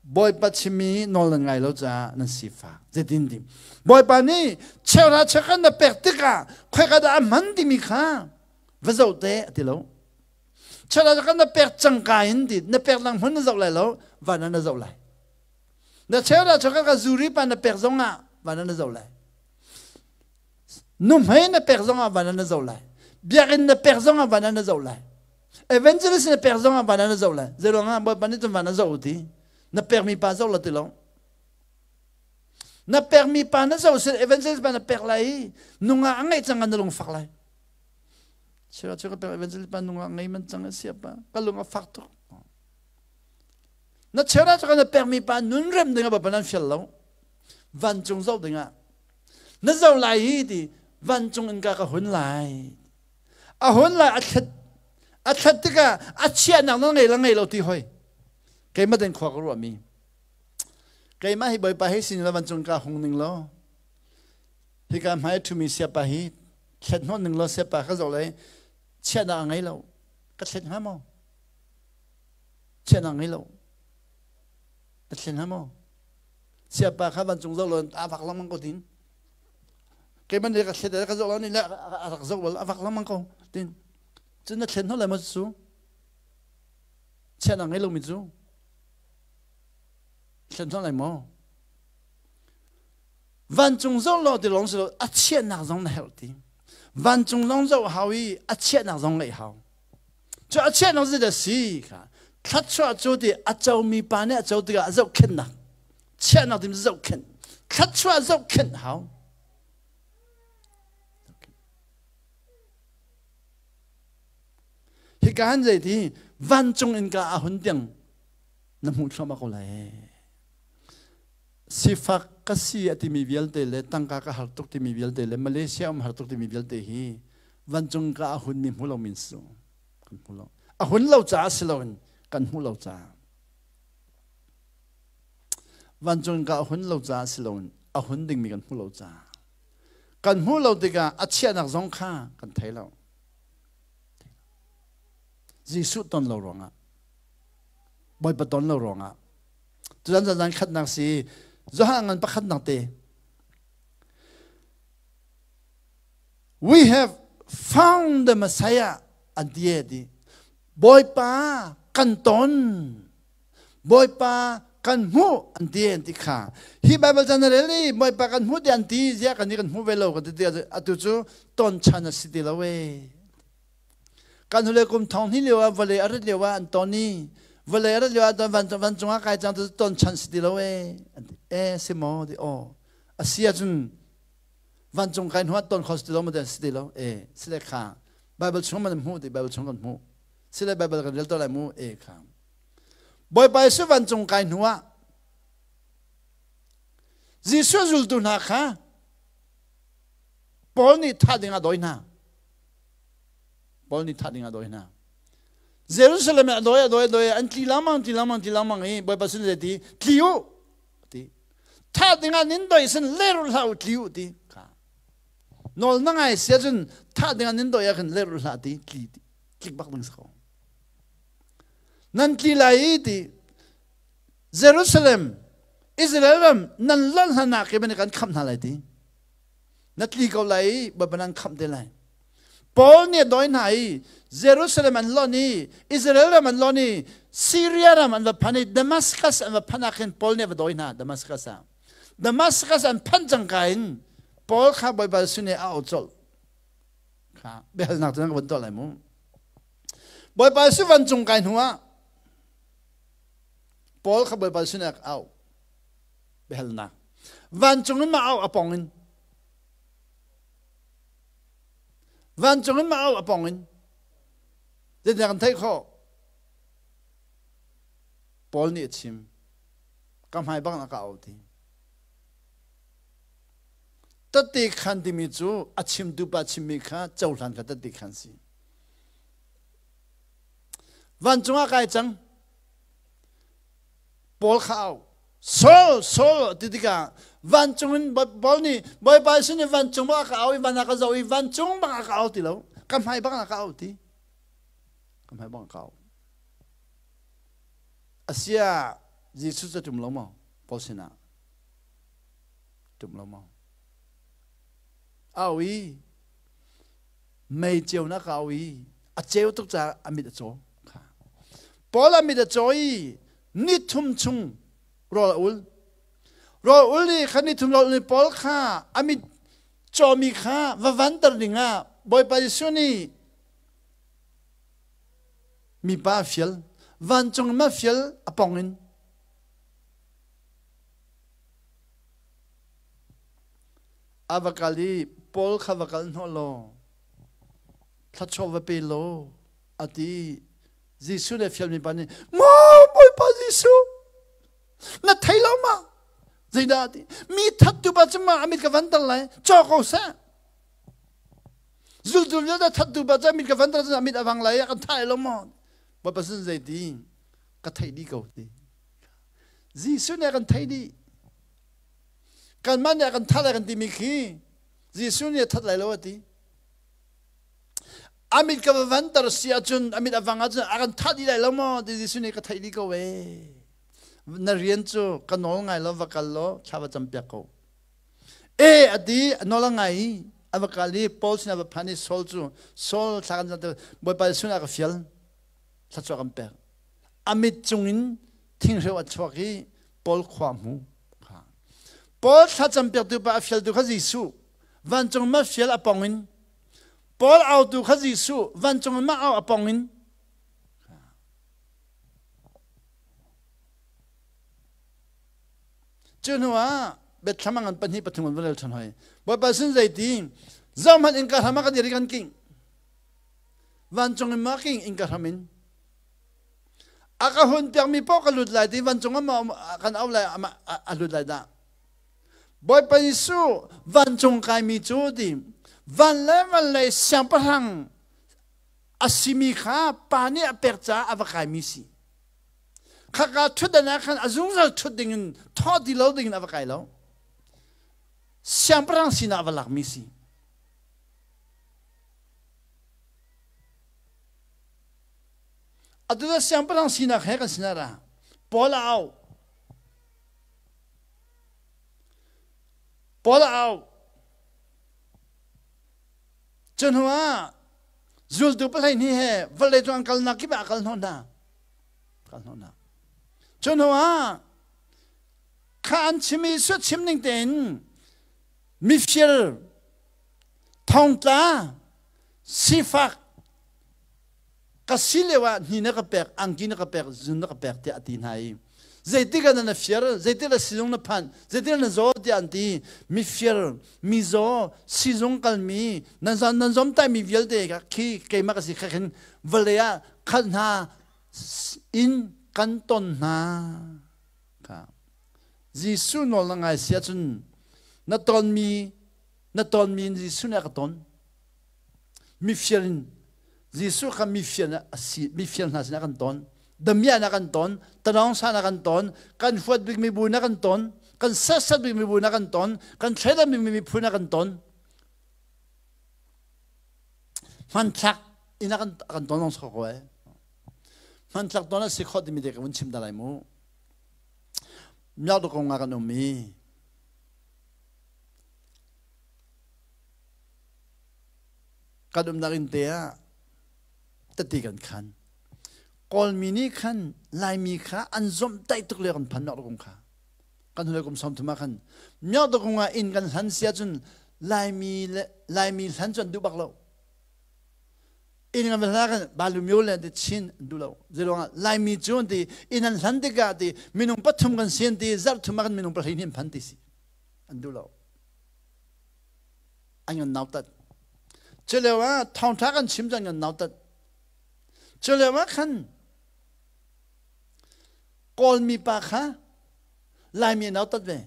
A: Bawipa chimi nawl nan ngai lo caah nan sifak. Zeitin ti Bawipa nih cheuhra cheukhat na pek tikah khoika dah a hman timi kha va zoh te a ti lo. Chana kan na pek cangka in ti na pek lang hmun na zoh lai lo van ah na zoh lai. Na cheu chaka ka zuri pa na pek zong ah van ah na zoh lai. Nuhmei na pek zong ah van ah na zoh lai. Biakinn na pek zong ah van ah na zoh lai. Evangelist na pek zong ah van ah na zoh lai. Zeiruang ah Bawipa nih cun van ah zoh ti. Na pekmi pa zoh la ti lo. Na pekmi pa na zoh sin evangelist pa na pek lai i nunga a ngeih cang ah na lung fak lai. Chira cu ka pek evangelist pa nungak ngei man cang a sia pa ka lung a fak tuk. Na chera cu na pekmi pa nun rem ding ah pa nan fial lo. Vancung zoh ding ah na zoh lai hi ti vancung in ka ka hun lai. A hun lai a thlet a thlet tikah a chiahnak na ngei la ngei lo ti hoi. Keimah den khua ka ruah mi. Keimah hi Bawipa hei sin la vancung ka hung ning lo. Hika hmai ṭhumi siapa hi thlet hnawh ning law siapa ka zoh lai chiahnak a ngei lo ka thlet hnga maw chiahnak ngei lo ka thlet hnga maw siapa kha vancung zoh law a vak lengmang ko tin keimah nih ka thlet ka zoh lo nih le a rak zoh a vak lengmang ko tin cun na thlet hnawh lai maw cu chiahnak ngei lomi cu thlet hnawh lai maw Vancung zoh law ti lawng si lo a chiahnak zong na herh ti. Vancung zong zoh hau i a chiahnak zong ngeih hau. Cu a chiahnak zeidah si kha thluachuah cu ti a comi pa nih a co tikah a zohkhenhnak chiahnak timi zohkhenh thluachuah zohkhenh hau. Hika han zei ti vancung in ka a hun tiang na hmuh thluahmah ko lai. Sifak ka si a timi vialte le tangka ka har tuk timi vialte le Malaysia um har tuk timi vialte hi vancung ka a hunmi hmu lo min su kan hmu lo. A hun lo caah si loin kan hmuh lo caah. Vancung ka a hun lo caah si loin a hun dingmi kan hmuh lo caah. Kan hmuh lo tikah a chiahnak zong kha kan thei lo. Jesuh ton lo ruangah Bawipa ton lo ruangah Tuzan zan khatnak si Johan ngan pakhatnak te. We have found the Messiah an ti e ti. Bawipa kan ton. Bawipa kan hmuh an ti an ti kha. Hi Bible chan rel i Bawipa kan hmuh ti an ti zia kan ni kan hmu ve lo kan ti ti atu cu ton chan a si ti lo e. Kan hnulei kum thong hnih lio ah vawlei a rit lio ah an ton i vawlei a rit lio ah van vancung ah kai cang tu ton chan si ti lo e an ti. E si maw ti aw a si ahcun vancung kai hnu ah ton kho si ti lo maw si ti lo e si le kha Bible chung man hmuh ti Bible chung kan hmuh si le Bible kan rel to lai mu e kha Bawipa Jesuh vancung kai hnu ah Jesuh zultu hna kha Paul nih thah ding ah dawi hna Paul nih thah ding ah dawi hna. Jerusalem ah dawi a dawi a dawi an tli lengmang tli lengmang tli lengmang i Bawipa sin zei ti tli u ti. Thah dingah nin doi sin lehrulh hlah u tli u ti kha. Nawl na ngai sia cun thah dingah nin doi ah khin lehrulh hlah ti tli tlik bak ding si ko. Nan tli lai i ti Jerusalem Israel ram nan lonh hlan ah ke kan khamh hna lai ti. Na tli ko lai i Bawipa nan khamh te lai. Paul nih a dawi hna i Jerusalem an lonh i Israel ram an lonh i Syria ram an va phan i Damascus an va phanh ah khin Paul nih a va dawi hna Damascus ah. Damascus an phanh cangka in Paul kha Bawipa sin i a au colh. Kha biahalnak cu nan ka vun tuah lai mu. Bawipa si vancung kai hnu ah Paul kha Bawipa sin a au biahalnak. Vancung in ma au a pong in Vancung in ma au a pong in zeitindah kan theih khawh? Paul nih a chim. Ka hmai bang a ka au ti. Tette khan timi cu a chimtu pa chimmi kha cohlan kha tette khan si. Vancung ah kai cang. Paul kha au. Saul, Saul ti tikah vancung in Paul nih Bawipa sin i vancung bak a ka au i van a ka zoh i vancung bak a ka au ti lo. Ka hmai bak a ka au ti. Ka hmai bak a ka au. Asia Jesuh cu tum lo maw Paul sinah? Tum lo maw? Au i mei ceu na ka au i a ceu tuk caah a mit a caw. Paul a mit a caw i ni thum chung rawl a ul. Rawl ul i kha ni thum rawl ul i Paul kha a mit cawmi kha va vanter dingah Bawipa Jesuh nih mipa a fial. Vancung ma fial a pong in. A va kal i Paul kha va kal hnawh law thluachuah va pe law a ti. Jesuh le fialmi pa nih maw Bawipa Jesuh na thei lo ma zeidah ti mi thattu pa cu ma a mit ka vanter lai caw ko seh zultu vialte thattu pa cu a mit ka vanter a mit a vang lai a kan thai lo maw Bawipa sin zei ti ka theih dih ko ti Jesuh nih a kan theih dih kanmah nih a kan that lai kan timi khi Jesuh nih a that lai lo a ti A mit ka va vanter si ahcun a mit a vang ahcun a kan thah dih lai lo maw ti Jesuh nih ka theih dih ko ee. Na rian cu ka nawl ngai lo va kal law thla va campiak ko. E a ti a nawl a ngai i a va kal i Paul sinah va phan i Saul cu Saul thla kan cam Bawipa Jesuh nih a ka fial thluachuah kan pek. A mit cungin thinghreu a chuak i Paul khua hmu. Paul thlacam piaktu pa a fialtu kha Jesuh vancung ma fial a pong in Paul autu kha Jesuh vancung in mah au a pong in Cu hnu ah Bethlehem ngan pahnih pathum an va rel ṭhan hoi. Bawipa sin zeiti zohhmanh innka hram ah kan iri kan king. Vancung in ma king innka hram in. A ka hun piakmi paoh ka lut lai ti vancung ah kan au lai a lut lai dah. Bawipa Jesuh vancung kaimi cu ti van le vawlei siangpahrang a simi kha pa nih a pek caah a va kaimi si. Khaka ṭhutdan ah khan a zungzal ṭhut dingin thawh ti lo dingin a va kai lo. Siangpahrang sinah a va lakmi si. Atu da siangpahrang sinak he kan sinah ra. Paul a auh. Paul a auh. Cu hnu ah zultu pahleihnih he vawlei cung an kalnak kip ah a kal hnawh hna. Kal hnawh hna. Cu hnu ah kha an chim i suat chim ning tein mifir thongtla sifak ka si lio ah hni na ka pek angki na ka pek zun na ka pek tiah a ti hna i zeitik ah na fir zeitik ah sizung na phanh zeitik ah na zaw tiah an ti mifir mizaw sizung kalmi nan nan zomtaimi vialte khi keimah ka si kha khin vawlei ah khalh hna in kan ton hna kha Jesuh nawl na ngai si ahcun na tonmi na tonmi in Jesuh nih a ka ton mifir in Jesuh kha mifir a si mifir hna sinah kan ton damiah na kan ton tanawng sa na kan ton kan huat bikmi bu na kan ton. Kan sersiat bik mibu na kan ton, kan thleidan bik miphun na kan ton. Hmanthlak in a kan kan ton zong ko ai. Hmanthlak ton a si khawh timi te ka vun chim ta lai mu. Miak kong ah kan um i kan umnak inn te ah tati kan khan. Kawlmi nih khan Laimi kha an zomhtaih tuk lio kan phan miak kong kha. Kan hnulei kum 30 ah khan miak kong ah inn kan hlan si ahcun Laimi le Laimi hlan cu an duh bak lo. Inn kan hlan kan balu myo le ti Chin an duh lo. Zeiruangah Laimi cu an ti inn an hlan tikah ti minung pathum kan si an ti zarh thum ah kan minung pahnih an phan ti si. An duh lo. An kan nautat. Cu lio ah thawngṭha kan chim cu an kan nautat. Cu lio ah khan Kawlmi pa kha Laimi a nautat ve.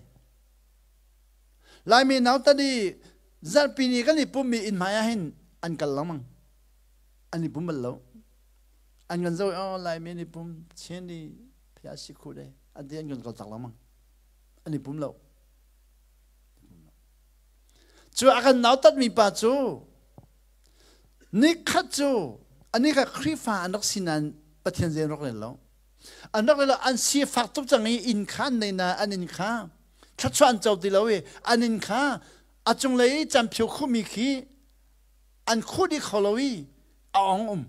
A: Laimi nautat i zarhpi ni kan i pummi inn hmai ah hin an kal lengmang. An i pum bal lo. An kan zoh i oh Laimi an i pum Chin i phia si khu de an ti an kan kal tak lengmang. An i pum lo. Cu a kan nautatmi pa cu nikhat cu anih kha Khrihfa an rak si nain Pathian zei an rak rel lo. An rak rel lo an sifak tuk cang i inn kha an nei na an inn kha thluachuah an co ti lo i an inn kha a cunglei i camphio khuhmi khi an khuh dih kho lo i a ong um.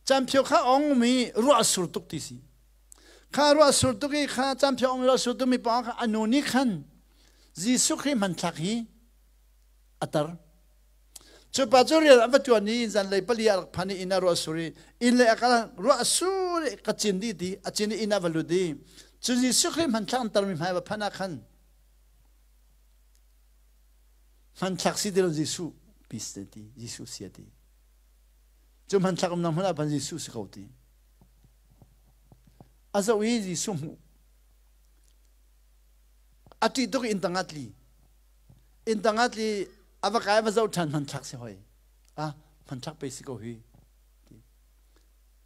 A: Camphio kha ong um i ruah a sur tuk ti si. Kha ruah sur tuk i kha camphio ong ruah sur tuk mi pa kha a nu nih khan Jesuh Khrih hmanthlak hi a tar. Cu pa cu rian a va ṭuan i zanlei pali ah rak phan i inn ah ruah sur i inn lei a kal ruah a sur i ka cin dih ti a cin i inn ah va lut i cu Jesuh Khrih hmanthlak an tarmi hmai va phanh ah khan hmanthlak si ti lo Jesuh peace ti Jesuh si a ti. Cu hmanthlak umnak hmun ah phan Jesuh si ko ti. A zoh i Jesuh hmuh. A ṭih tuk i inn tang ah tli. Inn tang ah tli a va kai va zoh ṭhan hmanthlak si hoi. Ah hmanthlak pe si ko hi.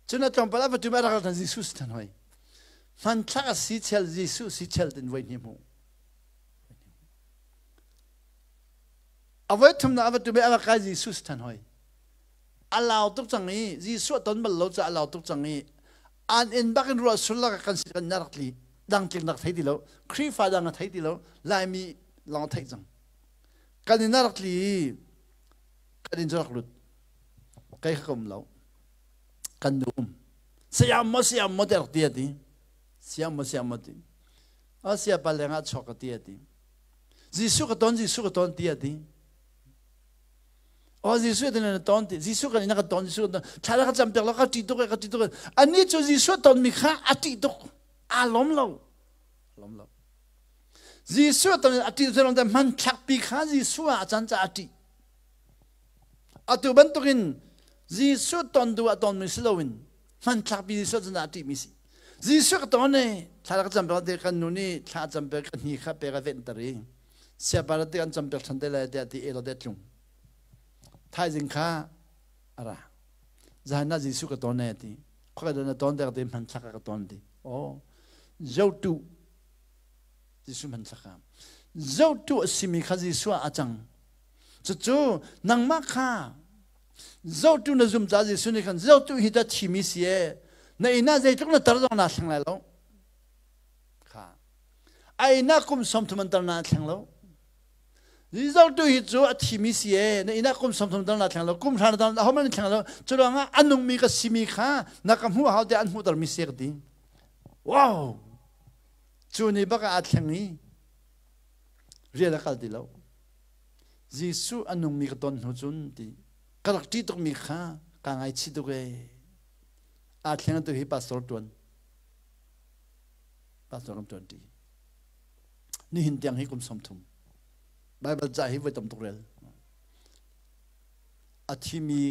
A: Cun a tlawmpal a va ṭum a rak ṭhan Jesuh si ṭhan hoi. Hmanthlak a si chel Jesuh si chel tin voi hnih hmuh. A voi thumnak a va ṭum i a va kai Jesuh si ṭhan hoi. A lau tuk cang i Jesuh a ton bal lo caah a lau tuk cang i an inn bak in ruah sul lak kan kan rak tli dang tling rak thei ti lo Khrihfa dang a thei ti lo Laimi lawng a theih cang kan inn a rak tli i kan inn cu rak lut kei kha ka um lo kan nu um sayam maw sayam maw te rak ti a ti siam maw siam maw ti a sia pa leng ah chuak ka ti a ti Jesuh ka ton Jesuh ka ton ti a ti Oh Jesuh te na ton ti Jesuh kan ina ka ton Jesuh kan thla ka cam piak lo ka ṭih tuk ka ṭih tuk ani cu Jesuh ton mi kha a ṭih tuk aa lawm lo lawm lo Jesuh ton a ṭih tuk te hman thlak pi kha Jesuh ah a can ca a ṭih atu bantukin Jesuh ton du a ton mi si loin hman thlak pi Jesuh cun a ṭih mi si Jesuh ka ton e thla ka cam piak te kan nu nih thla cam piak ka hni kha pe ka venh ter i siapar te an campiak ṭhan te lai tiah ti elo te tlung thaizing kha a ra zahan ah Jesuh ka ton e ti khoi na ton te te hman thlak ka ton ti oh zotu Jesuh hman thlak zotu a simi kha Jesuh ah a cang cucu nangmah kha zotu na zum ca Jesuh nih khan zotu hi ta thimi si e na inn ah zeitluk na tar zong naa thleng lai lo kha ai na kum 30 an tar na thleng lo Zotu hi cu a thimi si e na inn ah kum 30 tar na thleng lo kum hra na tar ho man thleng lo cu ruangah a nungmi ka simi kha na ka hmuh hau te an hmuhter mi si ka ti wow cu ni bak ah a thleng i rian a kal ti lo Jesuh a nungmi ka ton hnu cun ti ka rak ṭih tukmi kha ka ngaichih tuk e aa thleng tu hi pastor tuan pastor kan ṭuan ṭi. Nihin tiang hi kum 30. Baibal ca hi voi tam tuk rel. A thimi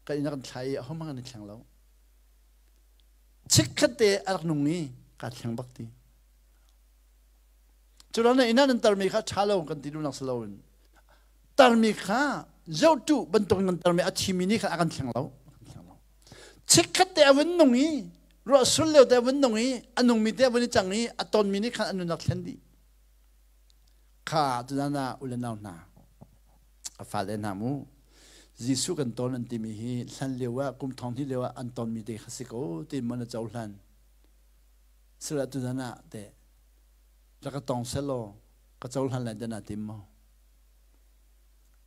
A: kan inn ah kan thlai i ahohmanh an i thleng lo. Chikkhat te a rak nung i kaa thleng bak ti. Cu na inn ah nan tarmi kha ṭha lo kan ti duhnak si loin tarmi kha zohtu bantuk in kan tarmi a thimi nih khan a kan thleng lo. Chikkhat te a vun nung i ruah sul lio te a vun nung i a nungmi te a vun i cang i a tonmi nih khan a nunnak thlen dih. Kha tuzan ah u le nau hna, a fale hna mu, Jesuh kan ton an timi hi hlan lio ah kum thong hnih lio ah an tonmi te kha si ko ti man a cohlan. Sila tuzan ah te rak ka tong selaw ka cohlan lai te na tim maw?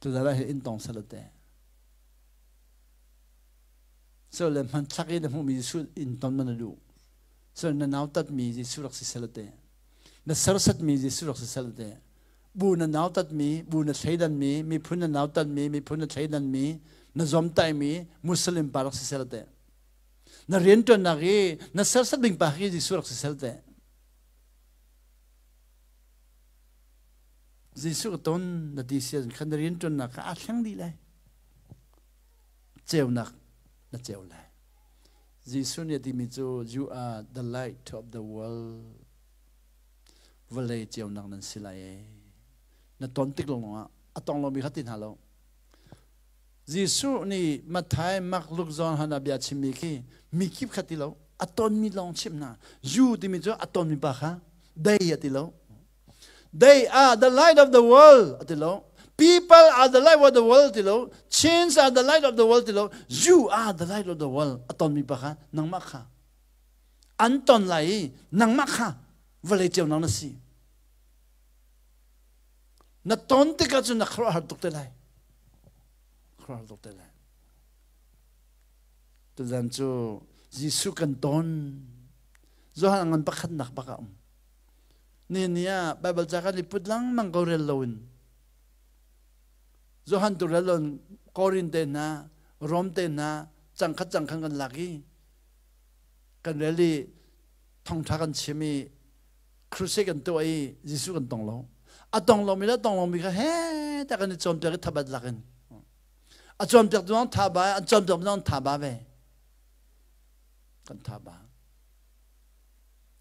A: Tuzan ah hi in tong selaw te. So le hmanthlak i na hmuhmi Jesuh in ton man a duh. So na nautatmi Jesuh rak si selaw te. Na sersatmi Jesuh rak si selaw te. Bu na nautatmi, bu na thleidanmi, miphun na nautatmi, miphun na thleidanmi, na zomtaimi Muslim pa rak si selaw te. Na rianṭuannak i na sersat ding pa hi Jesuh rak si sel te. Jesuh ka ton na ti si ahcun khan na rianṭuannak kha aa thleng dih lai. Ceunak na ceu lai. Jesuh nih a timi cu you are the light of the world. Vawlei ceunak nan si lai ee. Na ton tik lawng ah a tong lomi kha ti hna lo. Jesuh nih Matthai, Mark, Luke, John han ah bia chimmi khi mi kip kha ti lo, a tonmi lawng chimh hna. You timi cu a tonmi pa kha they a ti lo. They are the light of the world a ti lo. People are the light of the world ti lo. Chains are the light of the world ti lo. You are the light of the world a tonmi pa kha nangmah kha an ton lai i nangmah kha vawlei ceunak na si. Na ton tikah cun na khuaruahhar tuk te lai. Khuaruahhar tuk te lai. Tuzan cu Jesuh kan ton. Johan ngan pakhatnak bak a um. Ni ni ah Bible ca kan i put lengmang ko rel loin. Johan tu rel loin Korin te hna, Rom te hna, cangkhat cangkhan kan lak i kan rel i thongtha kan chim i crusade kan tuah i Jesuh kan tong lo. A tong lomi le tong lomi kha he ta kan i cawnpiak i thabat lak in. A cawnpiak tu zong tha ba, an cawnpiak zong tha ba ve. Kan tha ba.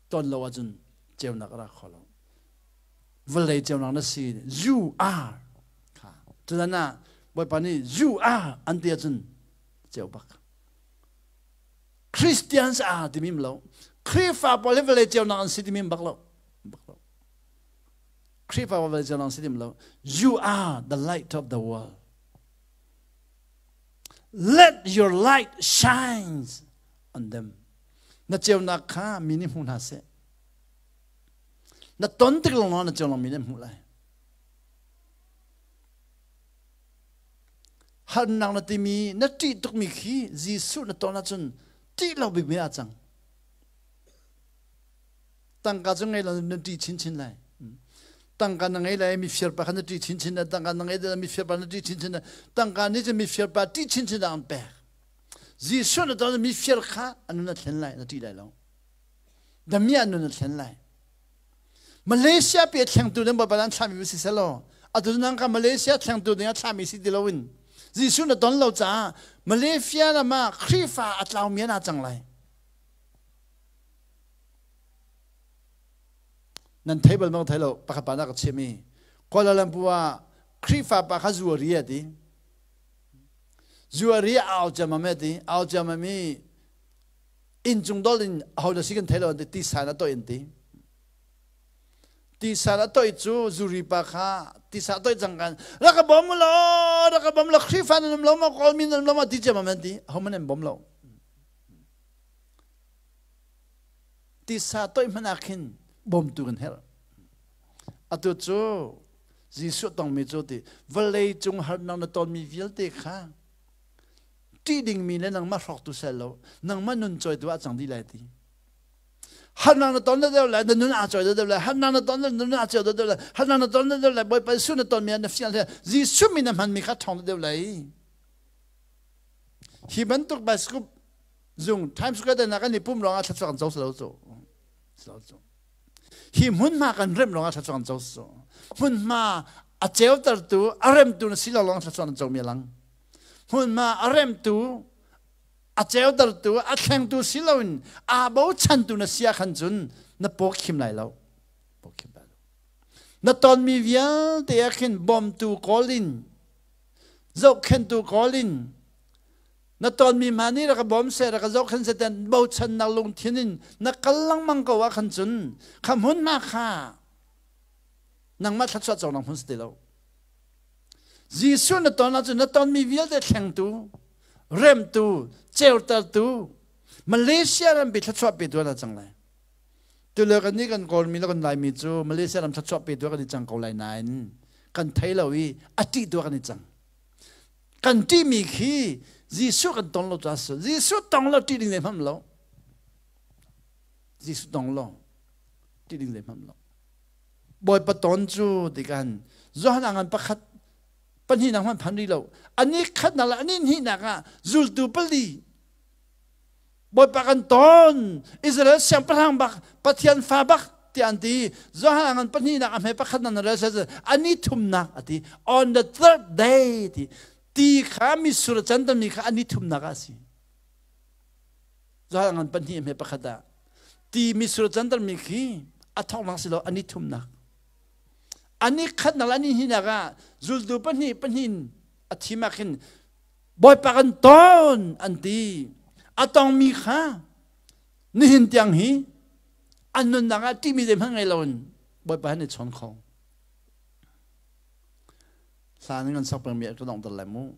A: Ton lo ahcun ceunak a ra kho lo. Vawlei ceunak na si. You are. Kha. Cudan ah Bawipa nih you are an ti ahcun ceu bak. Christians are timi lo. Khrihfa pawl hi vawlei ceunak an si timi bak lo. Bak lo. Khrihfa pawl vawlei ceunak an si timi lo. You are the light of the world. Let your light shine on them. Na ceunak kha mi nih hmu hna seh. Na ton tik lawng na ceunak mi nih hmuh lai. Harnak na timi na ṭih tukmi khi Jesuh na ton ahcun ṭih lo bikmi ah cang. Tangka cu ngei lo na ṭih chinchin lai. Tangka na ngei lai mi firpa kha na ṭih chinchin lai. Tangka na ngei lai mi firpa na ṭih chinchin lai. Tangka nih cun mi firpa ṭih chinchin ah an pek. Jesuh na ton mi fir kha a nun a thlen lai na ṭih lai lo. Damiah nun a thlen lai. Malaysia pi a thlengtu ding Baibal an thlahmi si selaw atu nang ka Malaysia thlengtu ding a thlahmi si ti loin Jesuh na ton lo caah Malaysia ram ah Khrihfa a tlaumi an cang lai. Nan thei bal mang thei lo pakhat pa na ka chim i Kuala Lumpur ah Khrihfa pa kha zu a ri a ti. Zu a ri au ciammam a ti. Au ciammam i inn cung dol in aho na si kan thei lo an ti tisa na toih an ti tisa na toih cu zuri pa kha tisa toih cang kan rak ka bawm law rak ka bawm law Khrihfa nan um lo maw Kawlmi nan um lo maw ti ciammam an ti aho man an bawm lo tisa toih hmanh ah khin bawmtu kan herh atu cu Jesuh tongmi cu ti vawlei cung harnak na tonmi vialte kha ṭih dingmi le nangmah hrawktu sel lo nangmah nun cawitu ah cang dih lai ti harnak na ton deuh lai na nun aa cawi deuh lai harnak na ton na nun aa ceu deuh lai harnak na ton deuh lai Bawipa Jesuh na tonmi ah na fial he Jesuh min na hmanmi kha ṭhawng deuh lai hi bantuk bicycle zung Times Square na kan i pum ruangah thluachuah kan co lo cu lo cu Hi hmunhma kan remh lawngah thluachuah kan co cu. Hmunhma a ceutertu, a remtu na si lo lawng thluachuah na comi a lang. Hmunhma a remtu, a ceutertu, a thlengtu si loin aa bochantu na si ah khan cun na paw khim lai lo. Paw khim lai lo. Na tonmi vialte ah khin bawmtu kawl in, zohkhenhtu kawl in, Na tonmi hna nih rak ka bawm seh, rak ka zohkhenh seh tiah bochannak lungthin in na kal lengmang ko ah khan cun kha hmunhma kha Nangmah thluachuah conak hmun si ti lo. Jesuh na ton ahcun na tonmi vialte thlengtu, remtu, ceutertu, Malaysia rampi thluachuah petu ah na cang lai. Tulio kan nih kan Kawlmi le kan Laimi cu Malaysia ram thluachuah petu ah kan i cang ko lai nain kan thei lo i a ṭihtu ah kan i cang. Kan ṭihmi khi Jesuh kan ton lo caah si. Jesuh tong lo ṭih ding zeihmanh lo. Jesuh tong lo ṭih ding zeihmanh lo. Bawipa ton cu tikan Johan angan pakhat pahnihnak hmanh phan rih lo. Ani khatnak le ani hnihnak ah zultu pali Bawipa kan ton Israel siangpahrang bak Pathian fa bak tiah an ti. Johan angan pahnihnak a hme pakhat nan rel ani thumnak ati on the third day ti ti kha mitsur a cantermi kha ani thumnak ah a si. Johan angan pahnih a hme pakhat ah ti mitsur cantermi khi a thawknak si lo ani thumnak ani khatnak le ani hnihnak ah zultu pahnih pahnih a thim ah khin Bawipa kan ton an ti a tongmi kha nihin tiang hi an nunnak ah ṭihmi zeihmanh ngei loin Bawipa han i chawn kho hla nan kan sak pengmi ka donghter lai mu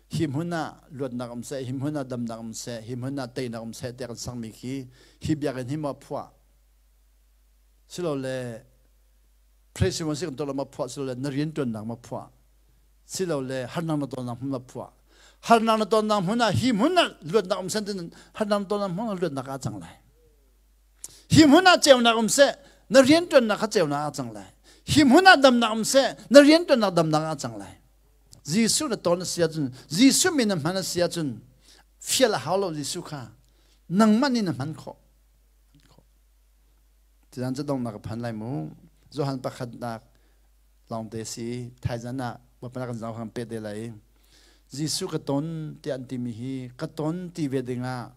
A: hi hmun ah luatnak um seh hi hmun ah damnak um seh hi hmun ah teinak um seh tiah kan sakmi khi hi biakinn hi maw phuah silole praise si kan tuah ma phuah silole na rian tuannak ma phuah silole harnak na tonnak hmun ma phuah harnak na tonnak hmun ah hi hmun ah luatnak um seh tin harnak na tonnak hmun ah luatnak a cang lai Hi hmun ah ceunak um seh, na rianṭuannak kha ceunak ah cang lai. Hi hmun ah damnak um seh, na rianṭuannak damnak ah cang lai. Jesuh na ton a si ahcun, Jesuh min na hman a si ahcun, fial a hau lo Jesuh kha. Nangmah nih na hman khawh. Titan cu donghnak ka phan lai mu. Johan pakhatnak lawngte si thaizan ah Bawipa kan zau kan pet te lai. Jesuh ka ton tiah an timi hi ka ton ti ve dingah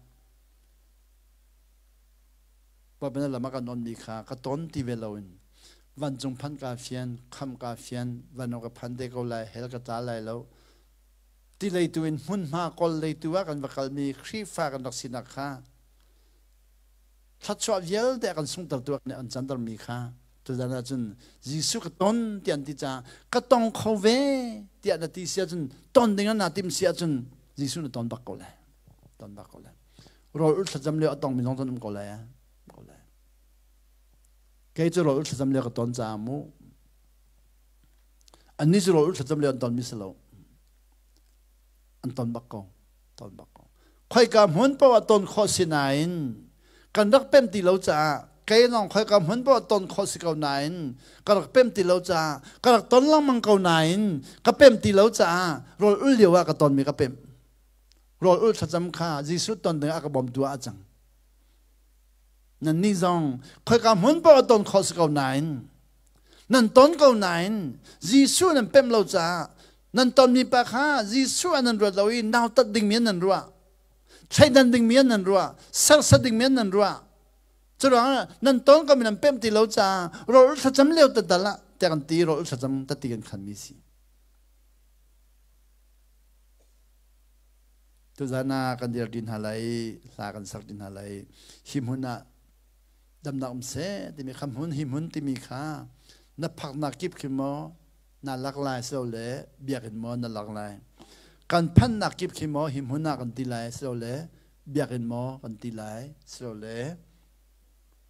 A: Bawipa lam a kan onmi kha ka ton ti ve loin vancung phan kaa fian, kham kaa fian, vanok ka phan te ko lai, hell ka tla lai lo. Ti leitu in hmunhma kawl leitu ah kan va kalmi Khrihfa kan rak sinak kha thluachuah vialte a kan sungtertu ah an cantermi kha tuzan ahcun Jesuh ka ton tiah an ti caah ka tong kho ve tiah na ti si ahcun ton ding ah naa tim si ahcun Jesuh na ton bak ko lai. Ton bak ko lai. Rawl ul thlacam lio a tongmi zong um ko lai ko lai. Kei cu rawl ul thlacam lio ka ton caah mu. Annih cu rawl ul thlacam lio an tonmi si lo. An ton bak ko. Ton bak ko. Khoika hmun paoh ah ton khawh si nain kan rak pem ti lo caah kei lawng khoika hmun paoh ah ton khawh si ko nain ka rak pem ti lo caah ka rak ton lengmang ko nain ka pem ti lo caah rawl ul lio ah ka tonmi ka pem. Rawl ulh thlacam kha Jesuh ton ding ah ka bawmtu ah a cang. Nannih zong khoika hmun paoh ah ton khawh si ko nain nan ton ko nain Jesuh nan pemh lo caah nan tonmi pa kha Jesuh ah nan ruat lo i nautat dingmi an nan ruah thleidan dingmi an nan ruah serhsat dingmi an nan ruah curuangah nan ton komi nan pemh ti lo caah rawl ulh thlacam lio tatal ah tiah kan ti rawl ulh thlacam tati kan khanmi si. Tuzan ah kan dir ṭi hna lai, hla kan sak ṭi hna lai. Hi hmun ah damnak um seh timi kha hmun hi hmun timi kha na phaknak kip khi maw na lak lai silole biakinn maw na lak lai. Kan phannak kip khi maw hi hmun ah kan ti lai silole biakinn maw kan ti lai silole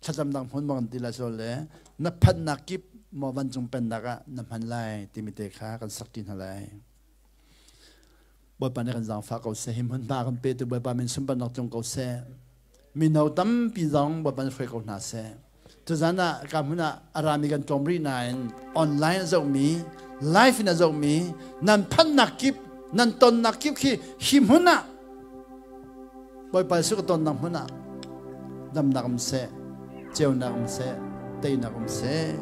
A: thlacamnak hmun maw kan ti lai silole na phannak kip maw vancung pennak ah na hman lai timi te kha kan sak ṭi hna lai. Bawipa nih kan zaangfah ko seh, hi hmunhma kan petu Bawipa min sunparnak tlung ko seh. Mino tampi zong Bawipa nih hruai ko hna seh. Tuzan ah ka hmun ah a rami kan tlawm rih nain online a zohmi, live in a zohmi, nan phannak kip, nan tonnak kip khi hi hmun ah Bawipa Jesuh ka tonnak hmun ah damnak um seh, ceunak um seh, teinak um seh.